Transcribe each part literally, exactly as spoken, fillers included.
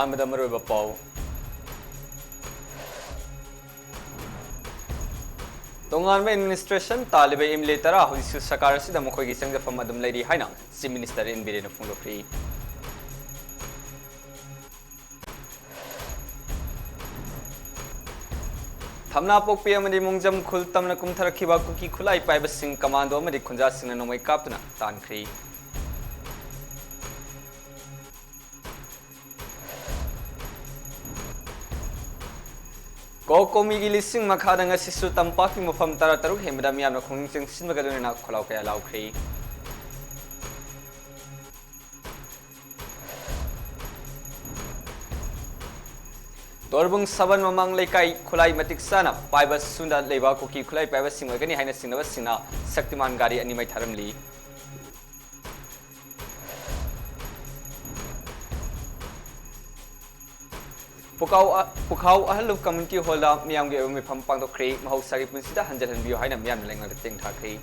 ꯑꯍꯥꯟꯕꯗ ꯃꯔꯨꯑꯣꯏꯕ ꯄꯥꯎ꯫ ꯇꯣꯉꯥꯟꯕ administration ꯇꯥꯜꯂꯤꯕ MLA ꯇꯔꯥ ꯍꯧꯖꯤꯛꯁꯨ ꯁꯔꯀꯥꯔ ꯑꯁꯤꯗ ꯃꯈꯣꯏꯒꯤ ꯆꯪꯖꯐꯝ ꯑꯗꯨꯝ ꯂꯩꯔꯤ ꯍꯥꯏꯅ Chief Minister N ꯕꯤꯔꯦꯟꯅ ꯐꯣꯡꯗꯣꯛꯈ꯭ꯔꯤ꯫ ꯊꯝꯅꯥꯄꯣꯛꯄꯤ ꯑꯃꯗꯤ ꯃꯣꯡꯖꯝ ꯈꯨꯜ ꯇꯝꯅ ꯀꯨꯝꯊꯔꯛꯈꯤꯕ ꯀꯨꯀꯤ ꯈꯨꯠꯂꯥꯏ ꯄꯥꯏꯕꯁꯤꯡ ꯀꯃꯥꯟꯗꯣ ꯑꯃꯗꯤ ꯈꯨꯟꯖꯥꯁꯤꯡꯅ ꯅꯣꯡꯃꯩ ꯀꯥꯞꯇꯨꯅ ꯇꯥꯟꯈ꯭ꯔꯤ꯫ ꯀꯣꯀꯣꯃꯤꯒꯤ ꯂꯤꯁꯤꯡ ꯃꯈꯥꯗ ꯉꯁꯤꯁꯨ ꯇꯝꯄꯥꯛꯀꯤ ꯃꯐꯝ ꯇꯔꯥꯇꯔꯨꯛ ꯍꯦꯟꯕꯗ ꯃꯤꯌꯥꯝꯅ ꯈꯣꯡꯖꯪ ꯆꯪꯁꯤꯟꯕꯒ ꯂꯣꯏꯅꯅ ꯈꯣꯜꯂꯥꯎ ꯀꯌꯥ ꯂꯥꯎꯈ꯭ꯔꯤ꯫ ꯇꯣꯔꯕꯨꯡ ꯁꯕꯟ ꯃꯃꯥꯡ ꯂꯩꯀꯥꯏ ꯈꯨꯠꯂꯥꯏ ꯃꯇꯤꯛ ꯆꯥꯅ ꯄꯥꯏꯕ ꯁꯨꯅ ꯂꯩꯕ ꯀꯨꯀꯤ ꯈꯨꯠꯂꯥꯏ ꯄꯥꯏꯕꯁꯤꯡ ꯑꯣꯏꯒꯅꯤ ꯍꯥꯏꯅ ꯆꯤꯡꯅꯕꯁꯤꯡꯅ ꯁꯛꯇꯤꯃꯥꯟ ꯒꯥꯔꯤ ꯑꯅꯤ ꯃꯩ ꯊꯥꯔꯝꯂꯤ꯫ ꯄꯨꯈꯥꯎ ꯑ-, ꯄꯨꯈꯥꯎ ꯑꯍꯜꯂꯨꯞ community hall ꯗ ꯃꯤꯌꯥꯝꯒꯤ ꯑꯣꯏꯕ ꯃꯤꯐꯝ ꯄꯥꯡꯊꯣꯛꯈ꯭ꯔꯤ꯫ ꯃꯍꯧꯁꯥꯒꯤ ꯄꯨꯟꯁꯤꯗ ꯍꯟꯖꯤꯜꯍꯟꯕꯤꯌꯨ ꯍꯥꯏꯅ ꯃꯤꯌꯥꯝꯅ ꯂꯩꯉꯥꯛꯇ ꯇꯦꯡꯊꯥꯈ꯭ꯔꯤ꯫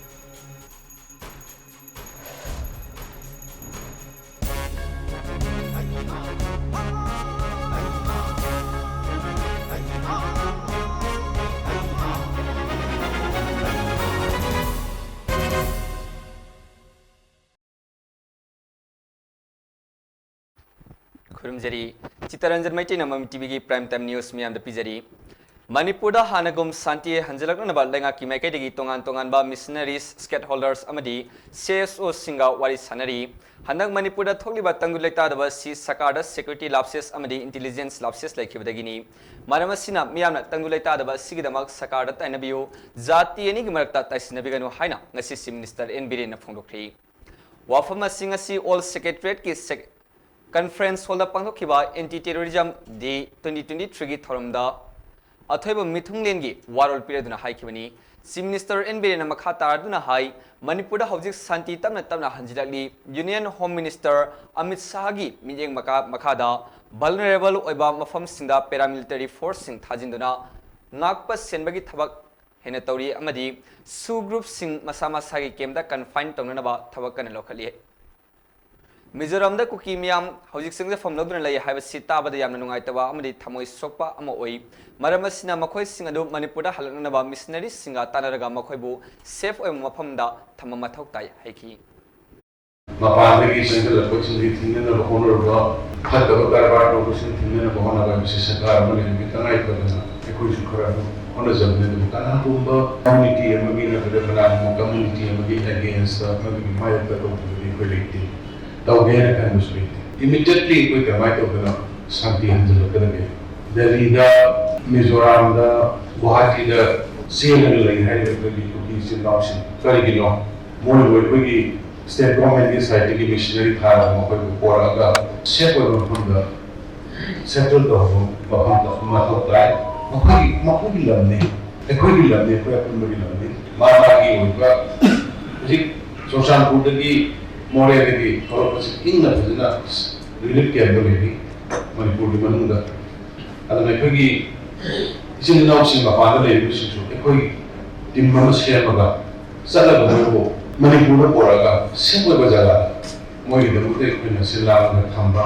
ꯈꯨꯔꯨꯝꯖꯔꯤ꯫ ꯆꯤꯇꯔꯟꯖꯟ ꯃꯩꯇꯩꯅ ꯃꯃꯤ ꯇꯤꯚꯤꯒꯤ Prime Time News ꯃꯤꯌꯥꯝꯗ ꯄꯤꯖꯔꯤ꯫ ꯃꯅꯤꯄꯨꯔꯗ ꯍꯥꯟꯅꯒꯨꯝ ꯁꯥꯟꯇꯤ ꯍꯟꯖꯤꯜꯂꯛꯅꯅꯕ ꯂꯩꯉꯥꯛꯀꯤ ꯃꯥꯏꯀꯩꯗꯒꯤ ꯇꯣꯉꯥꯟ ꯇꯣꯉꯥꯟꯕ missionaries, stakeholders ꯑꯃꯗꯤ CSO ꯁꯤꯡꯒ ꯋꯥꯔꯤ ꯁꯥꯟꯅꯔꯤ꯫ ꯍꯟꯗꯛ ꯃꯅꯤꯄꯨꯔꯗ ꯊꯣꯛꯂꯤꯕ ꯇꯪꯗꯨ ꯂꯩꯇꯥꯗꯕ ꯑꯁꯤ ꯁꯔꯀꯥꯔꯗ security lapses ꯑꯃꯗꯤ intelligence lapses ꯂꯩꯈꯤꯕꯗꯒꯤꯅꯤ꯫ ꯃꯔꯝ ꯑꯁꯤꯅ ꯃꯤꯌꯥꯝꯅ ꯇꯪꯗꯨ ꯂꯩꯇꯥꯗꯕ ꯑꯁꯤꯒꯤꯗꯃꯛ ꯁꯔꯀꯥꯔꯗ ꯇꯥꯏꯅꯕꯤꯌꯨ, ꯖꯥꯇꯤ ꯑꯅꯤꯒꯤ ꯃꯔꯛꯇ ꯇꯥꯏꯁꯤꯟꯅꯕꯤꯒꯅꯨ ꯍꯥꯏꯅ ꯉꯁꯤ Chief Minister N ꯕꯤꯔꯦꯟꯅ ꯐꯣꯡꯗꯣꯛꯈ꯭ꯔꯤ꯫ ꯋꯥꯐꯝ ꯑꯁꯤ ꯉꯁꯤ All Secretariat ꯀꯤ ꯁꯦꯛ-, Conference Hall ꯗ ꯄꯥꯡꯊꯣꯛꯈꯤꯕ Anti Terrorism Day twenty twenty-three ꯒꯤ ꯊꯧꯔꯝꯗ ꯑꯊꯣꯏꯕ ꯃꯤꯊꯨꯡꯂꯦꯟꯒꯤ ꯋꯥꯔꯣꯜ ꯄꯤꯔꯗꯨꯅ ꯍꯥꯏꯈꯤꯕꯅꯤ꯫ Chief Minister N ꯕꯤꯔꯦꯟꯅ ꯃꯈꯥ ꯇꯥꯔꯗꯨꯅ ꯍꯥꯏ, ꯃꯅꯤꯄꯨꯔꯗ ꯍꯧꯖꯤꯛ ꯁꯥꯟꯇꯤ ꯇꯞꯅ ꯇꯞꯅ ꯍꯟꯖꯤꯜꯂꯛꯂꯤ꯫ Union Home Minister ꯑꯃꯤꯠ ꯁꯥꯍꯒꯤ ꯃꯤꯠꯌꯦꯡ ꯃꯈꯥ-, ꯃꯈꯥꯗ vulnerable ꯑꯣꯏꯕ ꯃꯐꯝꯁꯤꯡꯗ paramilitary force ꯁꯤꯡ ꯊꯥꯖꯤꯟꯗꯨꯅ ꯉꯥꯛꯄ ꯁꯦꯟꯕꯒꯤ ꯊꯕꯛ ꯍꯦꯟꯅ ꯇꯧꯔꯤ ꯑꯃꯗꯤ SoO group ꯁꯤꯡ ꯃꯁꯥ ꯃꯁꯥꯒꯤ camp ꯇ confine ꯇꯧꯅꯅꯕ ꯊꯕꯛ ꯀꯟꯅ ꯂꯧꯈꯠꯂꯤ꯫ ꯃꯤꯖꯣꯔꯥꯝꯗ ꯀꯨꯀꯤ ꯃꯤꯌꯥꯝ ꯍꯧꯖꯤꯛ ꯆꯪꯖꯐꯝ ꯂꯧꯗꯨꯅ ꯂꯩ ꯍꯥꯏꯕꯁꯤ ꯇꯥꯕꯗ ꯌꯥꯝꯅ ꯅꯨꯡꯉꯥꯏꯇꯕ ꯑꯃꯗꯤ ꯊꯃꯣꯏ ꯁꯣꯛꯄ ꯑꯃ ꯑꯣꯏ꯫ ꯃꯔꯝ ꯑꯁꯤꯅ ꯃꯈꯣꯏꯁꯤꯡ ꯑꯗꯨ ꯃꯅꯤꯄꯨꯔꯗ ꯍꯜꯂꯛꯅꯅꯕ ꯃꯤꯁꯅꯔꯤꯁꯤꯡꯒ ꯇꯥꯟꯅꯔꯒ ꯃꯈꯣꯏꯕꯨ ꯁꯦꯐ ꯑꯣꯏꯕ ꯃꯐꯝꯗ ꯊꯝꯕ ꯃꯊꯧ ꯇꯥꯏ ꯍꯥꯏꯈꯤ꯫ ꯃꯄꯥꯟꯗꯒꯤ ꯆꯪꯁꯤꯜꯂꯛꯄꯁꯤꯡꯁꯤ ꯊꯤꯡꯅꯅꯕ ꯍꯣꯠꯅꯔꯨꯕ, ꯐꯠꯇꯕ ꯀꯔꯕꯥꯔ ꯇꯧꯕꯁꯤꯡ ꯊꯤꯡꯅꯅꯕ ꯍꯣꯠꯅꯕ ꯍꯥꯏꯕꯁꯤ ꯁꯔꯀꯥꯔ ꯑꯃꯅ ꯍꯧꯖꯤꯛ ꯇꯉꯥꯏ ꯐꯗꯅ ꯑꯩꯈꯣꯏꯁꯨ ꯈꯔ ꯑꯗꯨꯝ ꯍꯣꯠꯅꯖꯕꯅꯤ꯫ ꯑꯗꯨꯕꯨ ꯀꯅꯥꯒꯨꯝꯕ ꯀꯝꯃ꯭ꯌꯨꯅꯤꯇꯤ ꯑꯃꯒꯤ ꯅꯠꯇ꯭ꯔꯒ ꯀꯅꯥꯒꯨꯝꯕ ꯀꯝꯃ꯭ꯌꯨꯅꯤꯇꯤ ꯑꯃꯒꯤ ꯑꯦꯒꯦꯟꯁꯇ, ꯑꯃꯒꯤ ꯃꯥꯌꯣꯛꯇ ꯇꯧꯕꯗꯨꯗꯤ ꯑꯩꯈꯣꯏ ꯂꯩꯇꯦ, ꯇꯧꯒꯦ ꯍꯥꯏꯅ ꯈꯟꯕꯁꯨ ꯂꯩꯇꯦ꯫ ꯏꯃꯤꯗꯤꯌꯦꯠꯂꯤ ꯑꯩꯈꯣꯏ ꯀꯃꯥꯏꯅ ꯇꯧꯗꯅ ꯁꯥꯟꯇꯤ ꯍꯟꯖꯤꯜꯂꯛꯀꯗꯒꯦ? ꯗꯦꯜꯂꯤꯗ, ꯃꯤꯖꯣꯔꯥꯝꯗ, ꯒꯨꯋꯥꯍꯥꯇꯤꯗ ꯆꯦꯜꯂꯒ ꯂꯩ ꯍꯥꯏꯔꯤꯕ ꯑꯩꯈꯣꯏꯒꯤ ꯀꯨꯀꯤ ꯏꯆꯤꯜ ꯏꯅꯥꯎꯁꯤꯡ ꯀꯔꯤꯒꯤꯅꯣ? ꯃꯣꯏꯕꯨ ꯑꯩꯈꯣꯏꯒꯤ ꯁ꯭ꯇꯦꯠ ꯒꯣꯔꯃꯦꯟꯒꯤ ꯁꯥꯏꯠꯇꯒꯤ ꯃꯤꯁꯅꯔꯤ ꯊꯥꯔꯒ ꯃꯈꯣꯏꯕꯨ ꯄꯣꯔꯛꯑꯒ ꯁꯦꯐ ꯑꯣꯏꯕ ꯃꯐꯝꯗ ꯁꯦꯇꯜ ꯇꯧꯕ ꯃꯐꯝꯗ ꯃꯊꯧ ꯇꯥꯏ꯫ ꯃꯈꯣꯏꯒꯤ, ꯃꯈꯣꯏꯒꯤ ꯂꯝꯅꯤ, ꯑꯩꯈꯣꯏꯒꯤ ꯂꯝꯅꯤ, ꯑꯩꯈꯣꯏ ꯑꯄꯨꯟꯕꯒꯤ ꯂꯝꯅꯤ꯫ ꯃꯥ ꯃꯥꯒꯤ ꯑꯣꯏꯕ ꯍꯧꯖꯤꯛ ꯆꯨꯔꯆꯥꯟꯄꯨꯔꯗꯒꯤ, ꯃꯣꯔꯦꯗꯒꯤ ꯊꯣꯛꯂꯛꯄꯁꯤ ꯏꯪꯅ ꯐꯖꯅ ꯔꯤꯂꯤꯐ ꯀꯦꯝꯞꯇ ꯂꯩꯔꯤ ꯃꯅꯤꯄꯨꯔꯒꯤ ꯃꯅꯨꯡꯗ꯫ ꯑꯗꯨꯅ ꯑꯩꯈꯣꯏꯒꯤ ꯏꯆꯤꯜ ꯏꯅꯥꯎꯁꯤꯡ ꯃꯄꯥꯟꯗ ꯂꯩꯔꯤꯕꯁꯤꯡꯁꯨ ꯑꯩꯈꯣꯏ ꯇꯤꯝ ꯑꯃ ꯁꯦꯝꯃꯒ ꯆꯠꯂꯒ ꯃꯣꯏꯕꯨ ꯃꯅꯤꯄꯨꯔꯗ ꯄꯨꯔꯛꯑꯒ ꯁꯦꯐ ꯑꯣꯏꯕ ꯖꯒꯥꯗ ꯃꯣꯏꯒꯤꯗꯃꯛꯇ ꯑꯩꯈꯣꯏꯅ ꯁꯤꯜ ꯂꯥꯡꯂꯒ ꯊꯝꯕ,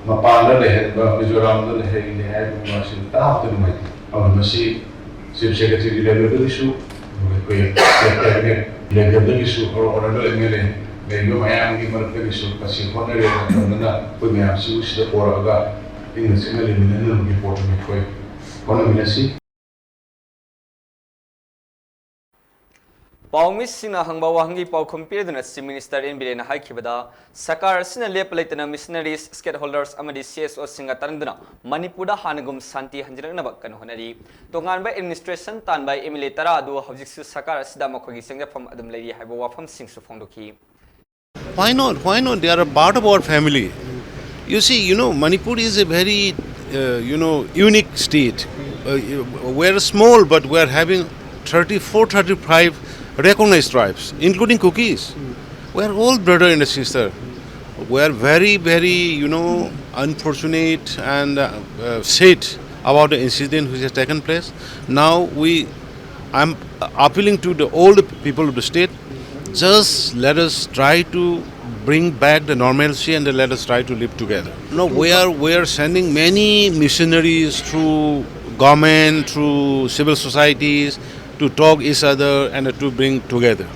ꯃꯄꯥꯟꯗ ꯂꯩꯍꯟꯕ, ꯃꯤꯖꯣꯔꯥꯝꯗ ꯂꯩꯍꯜꯂꯦ ꯍꯥꯏꯕ ꯃꯁꯤ ꯇꯥꯕꯗ ꯅꯨꯡꯉꯥꯏꯇꯦ꯫ ꯑꯗꯨꯅ ꯃꯁꯤ ꯆꯤꯐ ꯁꯦꯀ꯭ꯔꯦꯇꯔꯤꯒꯤ ꯂꯦꯚꯦꯜꯗꯒꯤꯁꯨ, ꯑꯗꯨꯒ ꯑꯩꯈꯣꯏ ꯁ꯭ꯇꯦꯠ ꯀꯦꯕꯤꯅꯦꯠ ꯂꯦꯚꯦꯜꯗꯒꯤꯁꯨ, ꯑꯣꯅꯔꯦꯕꯜ ꯑꯦꯝ ꯑꯦꯜ ꯑꯦ ꯂꯩꯔꯤꯕ ꯃꯌꯥꯝꯒꯤ ꯃꯔꯛꯇꯒꯤꯁꯨ ꯃꯁꯤ ꯍꯣꯠꯅꯔꯦ ꯇꯧꯅꯅ ꯑꯩꯈꯣꯏ ꯃꯌꯥꯝꯁꯤꯕꯨ ꯁꯤꯗ ꯄꯣꯔꯛꯑꯒ ꯏꯪꯅ ꯆꯤꯛꯅ ꯂꯩꯃꯤꯟꯅꯅꯕꯒꯤ ꯄꯣꯠꯇꯨ ꯑꯩꯈꯣꯏ ꯍꯣꯠꯅꯃꯤꯟꯅꯁꯤ꯫ ꯄꯥꯎꯃꯤꯁꯤꯡꯅ ꯍꯪꯕ ꯋꯥꯍꯪꯒꯤ ꯄꯥꯎꯈꯨꯝ ꯄꯤꯔꯗꯨꯅ ꯆꯤꯐ ꯃꯤꯅꯤꯁꯇꯔ ꯑꯦꯟ ꯕꯤꯔꯦꯟꯅ ꯍꯥꯏꯈꯤꯕꯗ, ꯁꯔꯀꯥꯔ ꯑꯁꯤꯅ ꯂꯦꯞꯄ ꯂꯩꯇꯅ ꯃꯤꯁꯅꯔꯤꯁ, ꯁ꯭ꯇꯦꯛꯍꯣꯜꯗꯔꯁ ꯑꯃꯗꯤ ꯁꯤ ꯑꯦꯁ ꯑꯣꯁꯤꯡꯒ ꯇꯥꯟꯅꯗꯨꯅ ꯃꯅꯤꯄꯨꯔꯗ ꯍꯥꯟꯅꯒꯨꯝ ꯁꯥꯟꯇꯤ ꯍꯟꯖꯤꯜꯂꯛꯅꯕ ꯀꯟꯅ ꯍꯣꯠꯅꯔꯤ꯫ ꯇꯣꯉꯥꯟꯕ ꯑꯦꯗꯃꯤꯅꯤꯁꯇ꯭ꯔꯦꯁꯟ ꯇꯥꯟꯕ ꯑꯦꯝ ꯑꯦꯜ ꯑꯦ ꯇꯔꯥ ꯑꯗꯨ ꯍꯧꯖꯤꯛꯁꯨ ꯁꯔꯀꯥꯔ ꯑꯁꯤꯗ ꯃꯈꯣꯏꯒꯤ ꯆꯪꯖꯐꯝ ꯑꯗꯨꯝ ꯂꯩꯔꯤ ꯍꯥꯏꯕ ꯋꯥꯐꯝꯁꯤꯡꯁꯨ ꯐꯣꯡꯗꯣꯛꯈꯤ꯫ Why not? Why not? They are a part of our family. You see, you know, Manipur is a very, uh, you know, unique state. Uh, we're small, but we're having thirty-four, thirty-five recognized tribes, including Kukis. We're all brother and sister. We're very, very, you know, unfortunate and uh, uh, sad about the incident which has taken place. Now we, I'm appealing to the, all the people of the state, just let us try to Bring back the normalcy and then let us try to live together. No, we are, we are sending many missionaries through government, through civil societies to talk each other and to bring together.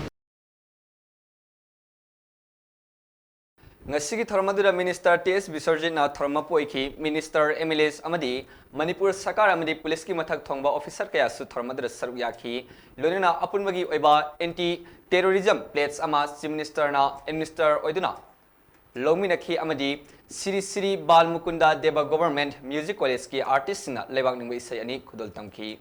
ꯉꯁꯤꯒꯤ ꯊꯧꯔꯝ ꯑꯗꯨꯗ minister T ꯑꯦꯁ ꯕꯤꯁ꯭ꯋꯔꯖꯤꯠꯅ ꯊꯧꯔꯝ ꯃꯄꯨ ꯑꯣꯏꯈꯤ꯫ Minister, M L ꯑꯦꯁ ꯑꯃꯗꯤ ꯃꯅꯤꯄꯨꯔ ꯁꯔꯀꯥꯔ ꯑꯃꯗꯤ ꯄꯨꯂꯤꯁꯀꯤ ꯃꯊꯛ ꯊꯣꯡꯕ ꯑꯣꯐꯤꯁꯥꯔ ꯀꯌꯥꯁꯨ ꯊꯧꯔꯝ ꯑꯗꯨꯗ ꯁꯔꯨꯛ ꯌꯥꯈꯤ꯫ ꯂꯣꯏꯅꯅ ꯑꯄꯨꯟꯕꯒꯤ ꯑꯣꯏꯕ ꯑꯦꯟꯇꯤ ꯇꯦꯔꯣꯔꯤꯖꯝ ꯄ꯭ꯂꯦꯖ ꯑꯃ ꯆꯤꯐ ꯃꯤꯅꯤꯁꯇꯔꯅ ꯑꯦꯗꯃꯤꯅꯤꯁꯇꯔ ꯑꯣꯏꯗꯨꯅ ꯂꯧꯃꯤꯟꯅꯈꯤ ꯑꯃꯗꯤ ꯁꯤꯔꯤ ꯁꯤꯔꯤ ꯕꯥꯜ ꯃꯨꯀꯨꯟꯗ ꯗꯦꯕ ꯒꯣꯚꯔꯟꯃꯦꯟꯠ ꯃ꯭ꯌꯨꯖꯤꯛ ꯀꯣꯂꯦꯖꯀꯤ ꯑꯥꯔꯇꯤꯁꯁꯤꯡꯅ ꯂꯩꯕꯥꯛ ꯅꯤꯡꯕ ꯏꯁꯩ ꯑꯅꯤ ꯈꯨꯗꯣꯜ ꯇꯝꯈꯤ꯫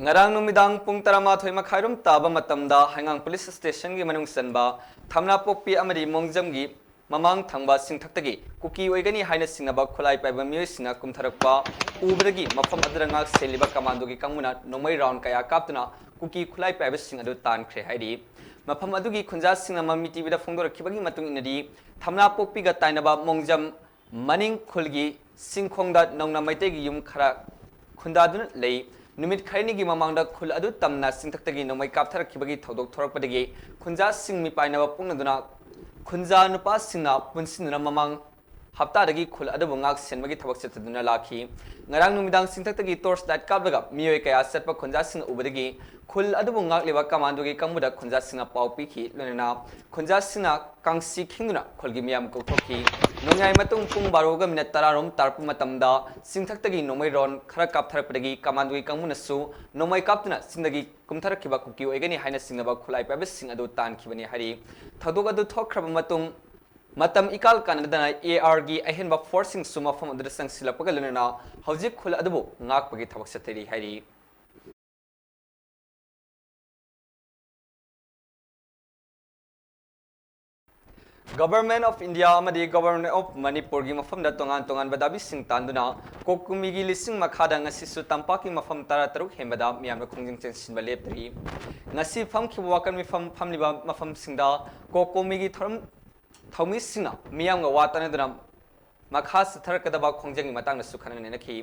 ꯉꯔꯥꯡ ꯅꯨꯃꯤꯗꯥꯡ ꯄꯨꯡ ꯇꯔꯥꯃꯥꯊꯣꯏ ꯃꯈꯥꯏꯔꯣꯝ ꯇꯥꯕ ꯃꯇꯝꯗ ꯍꯩꯉꯥꯡ ꯄꯨꯂꯤꯁ ꯁ꯭ꯇꯦꯁꯟꯒꯤ ꯃꯅꯨꯡ ꯆꯟꯕ ꯊꯝꯅꯥꯄꯣꯛꯄꯤ ꯑꯃꯗꯤ ꯃꯣꯡꯖꯝꯒꯤ ꯃꯃꯥꯡ ꯊꯪꯕ ꯆꯤꯡꯊꯛꯇꯒꯤ ꯀꯨꯀꯤ ꯑꯣꯏꯒꯅꯤ ꯍꯥꯏꯅ ꯆꯤꯡꯅꯕ ꯈꯨꯠꯂꯥꯏ ꯄꯥꯏꯕ ꯃꯤꯑꯣꯏꯁꯤꯡꯅ ꯀꯨꯝꯊꯔꯛꯄ ꯎꯕꯗꯒꯤ ꯃꯐꯝ ꯑꯗꯨꯗ ꯉꯥꯛ ꯁꯦꯜꯂꯤꯕ ꯀꯃꯥꯟꯗꯣꯒꯤ ꯀꯥꯡꯕꯨꯅ ꯅꯣꯡꯃꯩ ꯔꯥꯎꯟ ꯀꯌꯥ ꯀꯥꯞꯇꯨꯅ ꯀꯨꯀꯤ ꯈꯨꯠꯂꯥꯏ ꯄꯥꯏꯕꯁꯤꯡ ꯑꯗꯨ ꯇꯥꯟꯈ꯭ꯔꯦ ꯍꯥꯏꯔꯤ꯫ ꯃꯐꯝ ꯑꯗꯨꯒꯤ ꯈꯨꯟꯖꯥꯁꯤꯡꯅ ꯃꯃꯤ ꯇꯤꯚꯤꯗ ꯐꯣꯡꯗꯣꯔꯛꯈꯤꯕꯒꯤ ꯃꯇꯨꯡ ꯏꯟꯅꯗꯤ, ꯊꯝꯅꯥꯄꯣꯛꯄꯤꯒ ꯇꯥꯏꯅꯕ ꯃꯣꯡꯖꯝ ꯃꯅꯤꯡ ꯈꯨꯜꯒꯤ ꯆꯤꯡꯈꯣꯡꯗ ꯅꯧꯅ ꯃꯩꯇꯩꯒꯤ ꯌꯨꯝ ꯈꯔ ꯈꯨꯟꯗꯥꯗꯨꯅ ꯂꯩ꯫ ꯅꯨꯃꯤꯠ ꯈꯔꯅꯤꯒꯤ ꯃꯃꯥꯡꯗ ꯈꯨꯜ ꯑꯗꯨ ꯇꯝꯅ ꯆꯤꯡꯊꯛꯇꯒꯤ ꯅꯣꯡꯃꯩ ꯀꯥꯞꯊꯔꯛꯈꯤꯕꯒꯤ ꯊꯧꯗꯣꯛ ꯊꯣꯔꯛꯄꯗꯒꯤ ꯈꯨꯟꯖꯥꯁꯤꯡ ꯃꯤꯄꯥꯏꯅꯕ ꯄꯣꯛꯅꯗꯨꯅ ꯈꯨꯟꯖꯥ ꯅꯨꯄꯥꯁꯤꯡꯅ ꯄꯨꯟꯁꯤꯟꯗꯨꯅ ꯃꯃꯥꯡ ꯍꯞꯇꯥꯗꯒꯤ ꯈꯨꯜ ꯑꯗꯨꯕꯨ ꯉꯥꯛ ꯁꯦꯟꯕꯒꯤ ꯊꯕꯛ ꯆꯠꯊꯗꯨꯅ ꯂꯥꯛꯈꯤ꯫ ꯉꯔꯥꯡ ꯅꯨꯃꯤꯗꯥꯡ ꯆꯤꯡꯊꯛꯇꯒꯤ ꯇꯣꯔꯆ ꯂꯥꯏꯠ ꯀꯥꯞꯂꯒ ꯃꯤꯑꯣꯏ ꯀꯌꯥ ꯆꯠꯄ ꯈꯨꯟꯖꯥꯁꯤꯡꯅ ꯎꯕꯗꯒꯤ ꯈꯨꯜ ꯑꯗꯨꯕꯨ ꯉꯥꯛꯂꯤꯕ ꯀꯃꯥꯟꯗꯣꯒꯤ ꯀꯥꯡꯕꯨꯗ ꯈꯨꯟꯖꯥꯁꯤꯡꯅ ꯄꯥꯎ ꯄꯤꯈꯤ꯫ ꯂꯣꯏꯅꯅ ꯈꯨꯟꯖꯥꯁꯤꯡꯅ ꯀꯥꯡꯁꯤ ꯈꯤꯡꯗꯨꯅ ꯈꯨꯜꯒꯤ ꯃꯤꯌꯥꯝ ꯀꯧꯊꯣꯛꯈꯤ꯫ ꯅꯣꯡꯌꯥꯏ ꯃꯇꯨꯡ ꯄꯨꯡ ꯕꯥꯔꯣꯒ ꯃꯤꯅꯠ ꯇꯔꯥꯔꯣꯝ ꯇꯥꯔꯛꯄ ꯃꯇꯝꯗ ꯆꯤꯡꯊꯛꯇꯒꯤ ꯅꯣꯡꯃꯩ ꯔꯣꯟ ꯈꯔ ꯀꯥꯞꯊꯔꯛꯄꯗꯒꯤ ꯀꯃꯥꯟꯗꯣꯒꯤ ꯀꯥꯡꯕꯨꯅꯁꯨ ꯅꯣꯡꯃꯩ ꯀꯥꯞꯇꯨꯅ ꯆꯤꯡꯗꯒꯤ ꯀꯨꯝꯊꯔꯛꯈꯤꯕ ꯀꯨꯀꯤ ꯑꯣꯏꯒꯅꯤ ꯍꯥꯏꯅ ꯆꯤꯡꯅꯕ ꯈꯨꯠꯂꯥꯏ ꯄꯥꯏꯕꯁꯤꯡ ꯑꯗꯨ ꯇꯥꯟꯈꯤꯕꯅꯤ ꯍꯥꯏꯔꯤ꯫ ꯊꯧꯗꯣꯛ ꯑꯗꯨ ꯊꯣꯛꯈ꯭ꯔꯕ ꯃꯇꯨꯡ ꯃꯇꯝ ꯏꯀꯥꯜ ꯀꯥꯟꯅꯗꯅ ꯑꯦ ꯑꯥꯔꯒꯤ ꯑꯍꯦꯟꯕ ꯐꯣꯔꯁꯁꯤꯡꯁꯨ ꯃꯐꯝ ꯑꯗꯨꯗ ꯆꯪꯁꯤꯜꯂꯛꯄꯒ ꯂꯣꯏꯅꯅ ꯍꯧꯖꯤꯛ ꯈꯨꯜ ꯑꯗꯨꯕꯨ ꯉꯥꯛꯄꯒꯤ ꯊꯕꯛ ꯆꯠꯊꯔꯤ ꯍꯥꯏꯔꯤ꯫ Government of India ꯑꯃꯗꯤ Government of ꯃꯅꯤꯄꯨꯔꯒꯤ ꯃꯐꯝꯗ ꯇꯣꯉꯥꯟ ꯇꯣꯉꯥꯟꯕ ꯗꯥꯕꯤꯁꯤꯡ ꯇꯥꯟꯗꯨꯅ ꯀꯣꯛ ꯀꯨꯝꯃꯤꯒꯤ ꯂꯤꯁꯤꯡ ꯃꯈꯥꯗ ꯉꯁꯤꯁꯨ ꯇꯝꯄꯥꯛꯀꯤ ꯃꯐꯝ ꯇꯔꯥꯇꯔꯨꯛ ꯍꯦꯟꯕꯗ ꯃꯤꯌꯥꯝꯅ ꯈꯣꯡꯖꯪ ꯆꯦꯟꯁꯤꯟꯕ ꯂꯦꯞꯇ꯭ꯔꯤ꯫ ꯉꯁꯤ ꯐꯝꯈꯤꯕ ꯋꯥꯀꯠ ꯃꯤꯐꯝ ꯐꯝꯂꯤꯕ ꯃꯐꯝꯁꯤꯡꯗ ꯀꯣꯛ ꯀꯨꯝꯃꯤꯒꯤ ꯊꯧꯔꯝ ꯊꯧꯃꯤꯁꯤꯡꯅ ꯃꯤꯌꯥꯝꯒ ꯋꯥ ꯇꯥꯅꯗꯨꯅ ꯃꯈꯥ ꯆꯠꯊꯔꯛꯀꯗꯕ ꯈꯣꯡꯖꯪꯒꯤ ꯃꯇꯥꯡꯗꯁꯨ ꯈꯟꯅ ꯅꯩꯅꯈꯤ꯫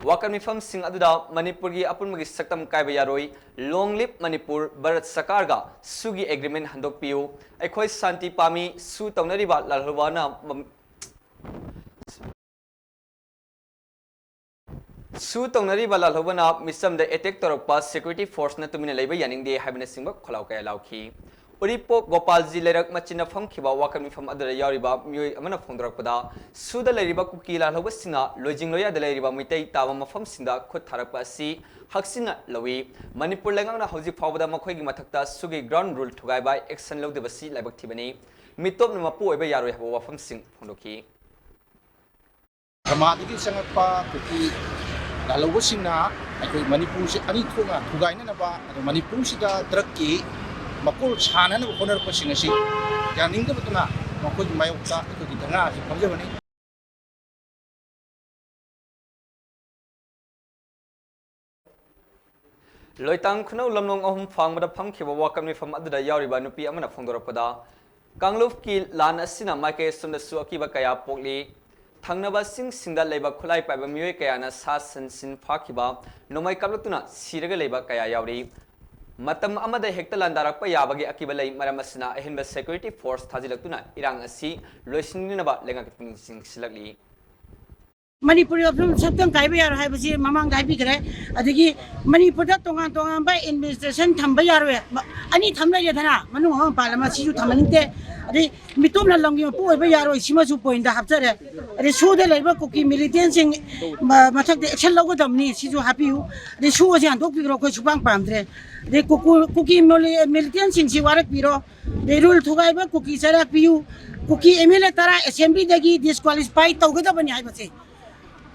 ꯋꯥꯀꯠ ꯃꯤꯐꯝꯁꯤꯡ ꯑꯗꯨꯗ ꯃꯅꯤꯄꯨꯔꯒꯤ ꯑꯄꯨꯟꯕꯒꯤ ꯁꯛꯇꯝ ꯀꯥꯏꯕ ꯌꯥꯔꯣꯏ, Long live ꯃꯅꯤꯄꯨꯔ, ꯚꯥꯔꯠ ꯁꯔꯀꯥꯔꯒ ꯁꯨꯒꯤ ꯑꯦꯒ꯭ꯔꯤꯃꯦꯟ ꯍꯟꯗꯣꯛꯄꯤꯌꯨ, ꯑꯩꯈꯣꯏ ꯁꯥꯟꯇꯤ ꯄꯥꯝꯃꯤ, ꯁꯨ ꯇꯧꯅꯔꯤꯕ ꯂꯥꯜꯍꯧꯕꯅ ꯃꯝ-, ꯁꯨ ꯇꯧꯅꯔꯤꯕ ꯂꯥꯜꯍꯧꯕꯅ ꯃꯤꯆꯝꯗ ꯑꯦꯇꯦꯛ ꯇꯧꯔꯛꯄ ꯁꯦꯀ꯭ꯌꯨꯔꯤꯇꯤ ꯐꯣꯔꯁꯅ ꯇꯨꯃꯤꯟꯅ ꯂꯩꯕ ꯌꯥꯅꯤꯡꯗꯦ ꯍꯥꯏꯕꯅꯆꯤꯡꯕ ꯈꯣꯜꯂꯥꯎ ꯀꯌꯥ ꯂꯥꯎꯈꯤ꯫ ꯎꯔꯤꯄꯣꯛ ꯒꯣꯄꯥꯜꯖꯤ ꯂꯩꯔꯛ ꯃꯆꯤꯟꯅ ꯐꯝꯈꯤꯕ ꯋꯥꯀꯠ ꯃꯤꯐꯝ ꯑꯗꯨꯗ ꯌꯥꯎꯔꯤꯕ ꯃꯤꯑꯣꯏ ꯑꯃꯅ ꯐꯣꯡꯗꯣꯔꯛꯄꯗ, ꯁꯨꯗ ꯂꯩꯔꯤꯕ ꯀꯨꯀꯤ ꯂꯥꯜꯍꯧꯕꯁꯤꯡꯅ ꯂꯣꯏꯖꯤꯡ ꯂꯣꯌꯥꯗ ꯂꯩꯔꯤꯕ ꯃꯤꯇꯩ ꯇꯥꯕ ꯃꯐꯝꯁꯤꯡꯗ ꯈꯨꯠ ꯊꯥꯔꯛꯄ ꯑꯁꯤ ꯍꯛꯆꯤꯟꯅ ꯂꯧꯏ꯫ ꯃꯅꯤꯄꯨꯔ ꯂꯩꯉꯥꯛꯅ ꯍꯧꯖꯤꯛ ꯐꯥꯎꯕꯗ ꯃꯈꯣꯏꯒꯤ ꯃꯊꯛꯇ ꯁꯨꯒꯤ ꯒ꯭ꯔꯥꯎꯟ ꯔꯨꯜ ꯊꯨꯒꯥꯏꯕ ꯑꯦꯛꯁꯟ ꯂꯧꯗꯕꯁꯤ ꯂꯥꯏꯕꯛ ꯊꯤꯕꯅꯤ꯫ ꯃꯤꯇꯣꯞꯅ ꯃꯄꯨ ꯑꯣꯏꯕ ꯌꯥꯔꯣꯏ ꯍꯥꯏꯕ ꯋꯥꯐꯝꯁꯤꯡ ꯐꯣꯡꯗꯣꯛꯈꯤ꯫ ꯕꯔꯃꯥꯗꯒꯤ ꯆꯪꯉꯛꯄ ꯀꯨꯀꯤ ꯂꯥꯜꯍꯧꯕꯁꯤꯡꯅ ꯑꯩꯈꯣꯏ ꯃꯅꯤꯄꯨꯔꯁꯤ ꯑꯅꯤ ꯊꯣꯛꯅ ꯊꯨꯒꯥꯏꯅꯅꯕ, ꯑꯗꯨ ꯃꯅꯤꯄꯨꯔꯁꯤꯗ ꯗ꯭ꯔꯒꯀꯤ ꯃꯀꯣꯜ ꯁꯥꯟꯅꯅꯕ ꯍꯣꯠꯅꯔꯛꯄꯁꯤꯡ ꯑꯁꯤ ꯌꯥꯅꯤꯡꯗꯕꯗꯨꯅ ꯃꯈꯣꯏꯒꯤ ꯃꯥꯌꯣꯛꯇ ꯑꯩꯈꯣꯏꯒꯤ ꯙꯔꯅꯥ ꯑꯁꯤ ꯐꯝꯖꯕꯅꯤ꯫ ꯂꯣꯏꯇꯥꯡ ꯈꯨꯅꯧ ꯂꯝꯂꯣꯡ ꯑꯍꯨꯝ ꯐꯥꯡꯕꯗ ꯐꯝꯈꯤꯕ ꯋꯥꯀꯠ ꯃꯤꯐꯝ ꯑꯗꯨꯗ ꯌꯥꯎꯔꯤꯕ ꯅꯨꯄꯤ ꯑꯃꯅ ꯐꯣꯡꯗꯣꯔꯛꯄꯗ, ꯀꯥꯡꯂꯨꯞꯀꯤ ꯂꯥꯟ ꯑꯁꯤꯅ ꯃꯥꯏꯀꯩ ꯑꯁꯣꯝꯗꯁꯨ ꯑꯀꯤꯕ ꯀꯌꯥ ꯄꯣꯛꯂꯤ꯫ ꯊꯪꯅꯕ ꯆꯤꯡꯁꯤꯡꯗ ꯂꯩꯕ ꯈꯨꯠꯂꯥꯏ ꯄꯥꯏꯕ ꯃꯤꯑꯣꯏ ꯀꯌꯥꯅ ꯁꯥ ꯁꯟꯁꯤꯡ ꯐꯥꯈꯤꯕ, ꯅꯣꯡꯃꯩ ꯀꯥꯞꯂꯛꯇꯨꯅ ꯁꯤꯔꯒ ꯂꯩꯕ ꯀꯌꯥ ꯌꯥꯎꯔꯤ꯫ ꯃꯇꯝ ꯑꯃꯗ ꯍꯦꯛꯇ ꯂꯥꯟꯗꯥꯔꯛꯄ ꯌꯥꯕꯒꯤ ꯑꯀꯤꯕ ꯂꯩ꯫ ꯃꯔꯝ ꯑꯁꯤꯅ ꯑꯍꯦꯟꯕ ꯁꯦꯀ꯭ꯌꯨꯔꯤꯇꯤ ꯐꯣꯔꯁ ꯊꯥꯖꯤꯜꯂꯛꯇꯨꯅ ꯏꯔꯥꯡ ꯑꯁꯤ ꯂꯣꯏꯁꯤꯟꯅꯕ ꯂꯩꯉꯥꯛꯀꯤ ꯄꯨꯛꯅꯤꯡ ꯆꯤꯡꯁꯤꯜꯂꯛꯂꯤ꯫ ꯃꯅꯤꯄꯨꯔꯒꯤ ꯋꯥꯐꯝ ꯁꯛꯇꯝ ꯀꯥꯏꯕ ꯌꯥꯔꯣꯏ ꯍꯥꯏꯕꯁꯤ ꯃꯃꯥꯡꯗ ꯍꯥꯏꯕꯤꯈ꯭ꯔꯦ꯫ ꯑꯗꯒꯤ ꯃꯅꯤꯄꯨꯔꯗ ꯇꯣꯉꯥꯟ ꯇꯣꯉꯥꯟꯕ ꯑꯦꯗꯃꯤꯅꯤꯁꯇ꯭ꯔꯦꯁꯟ ꯊꯝꯕ ꯌꯥꯔꯣꯏ꯫ ꯃ-, ꯑꯅꯤ ꯊꯝ ꯂꯩꯔꯦꯗꯅ, ꯃꯅꯨꯡ ꯑꯃ ꯃꯄꯥꯟ ꯑꯃ, ꯁꯤꯁꯨ ꯊꯝꯍꯟꯅꯤꯡꯗꯦ꯫ ꯑꯗꯩ ꯃꯤꯇꯣꯞꯅ ꯂꯝꯒꯤ ꯃꯄꯨ ꯑꯣꯏꯕ ꯌꯥꯔꯣꯏ, ꯁꯤꯃꯁꯨ ꯄꯣꯏꯟꯗ ꯍꯥꯞꯆꯔꯦ꯫ ꯑꯗꯩ ꯁꯨꯗ ꯂꯩꯕ ꯀꯨꯀꯤ ꯃꯤꯂꯤꯇꯦꯟꯁꯤꯡ ꯃ-, ꯃꯊꯛꯇ ꯑꯦꯛꯁꯟ ꯂꯧꯒꯗꯕꯅꯤ, ꯁꯤꯁꯨ ꯍꯥꯞꯄꯤꯌꯨ꯫ ꯑꯗꯩ ꯁꯨ ꯑꯁꯤ ꯍꯟꯗꯣꯛꯄꯤꯈ꯭ꯔꯣ, ꯑꯩꯈꯣꯏ ꯁꯨꯄꯥꯡ ꯄꯥꯝꯗ꯭ꯔꯦ꯫ ꯑꯗꯩ ꯀꯨꯀꯨ-, ꯀꯨꯀꯤ ꯃꯣꯂꯤ-, ꯃꯤꯂꯤꯇꯦꯟꯁꯤꯡꯁꯤ ꯋꯥꯔꯛꯄꯤꯔꯣ꯫ ꯑꯗꯩ ꯔꯨꯜ ꯊꯨꯒꯥꯏꯕ ꯀꯨꯀꯤ ꯆꯩꯔꯥꯛ ꯄꯤꯌꯨ꯫ ꯀꯨꯀꯤ ꯑꯦꯝ ꯑꯦꯜ ꯑꯦ ꯇꯔꯥ ꯑꯦꯁꯦꯝꯕ꯭ꯂꯤꯗꯒꯤ ꯗꯤꯁꯀ꯭ꯋꯥꯂꯤꯐꯥꯏ ꯇꯧꯒꯗꯕꯅꯤ ꯍꯥꯏꯕꯁꯦ꯫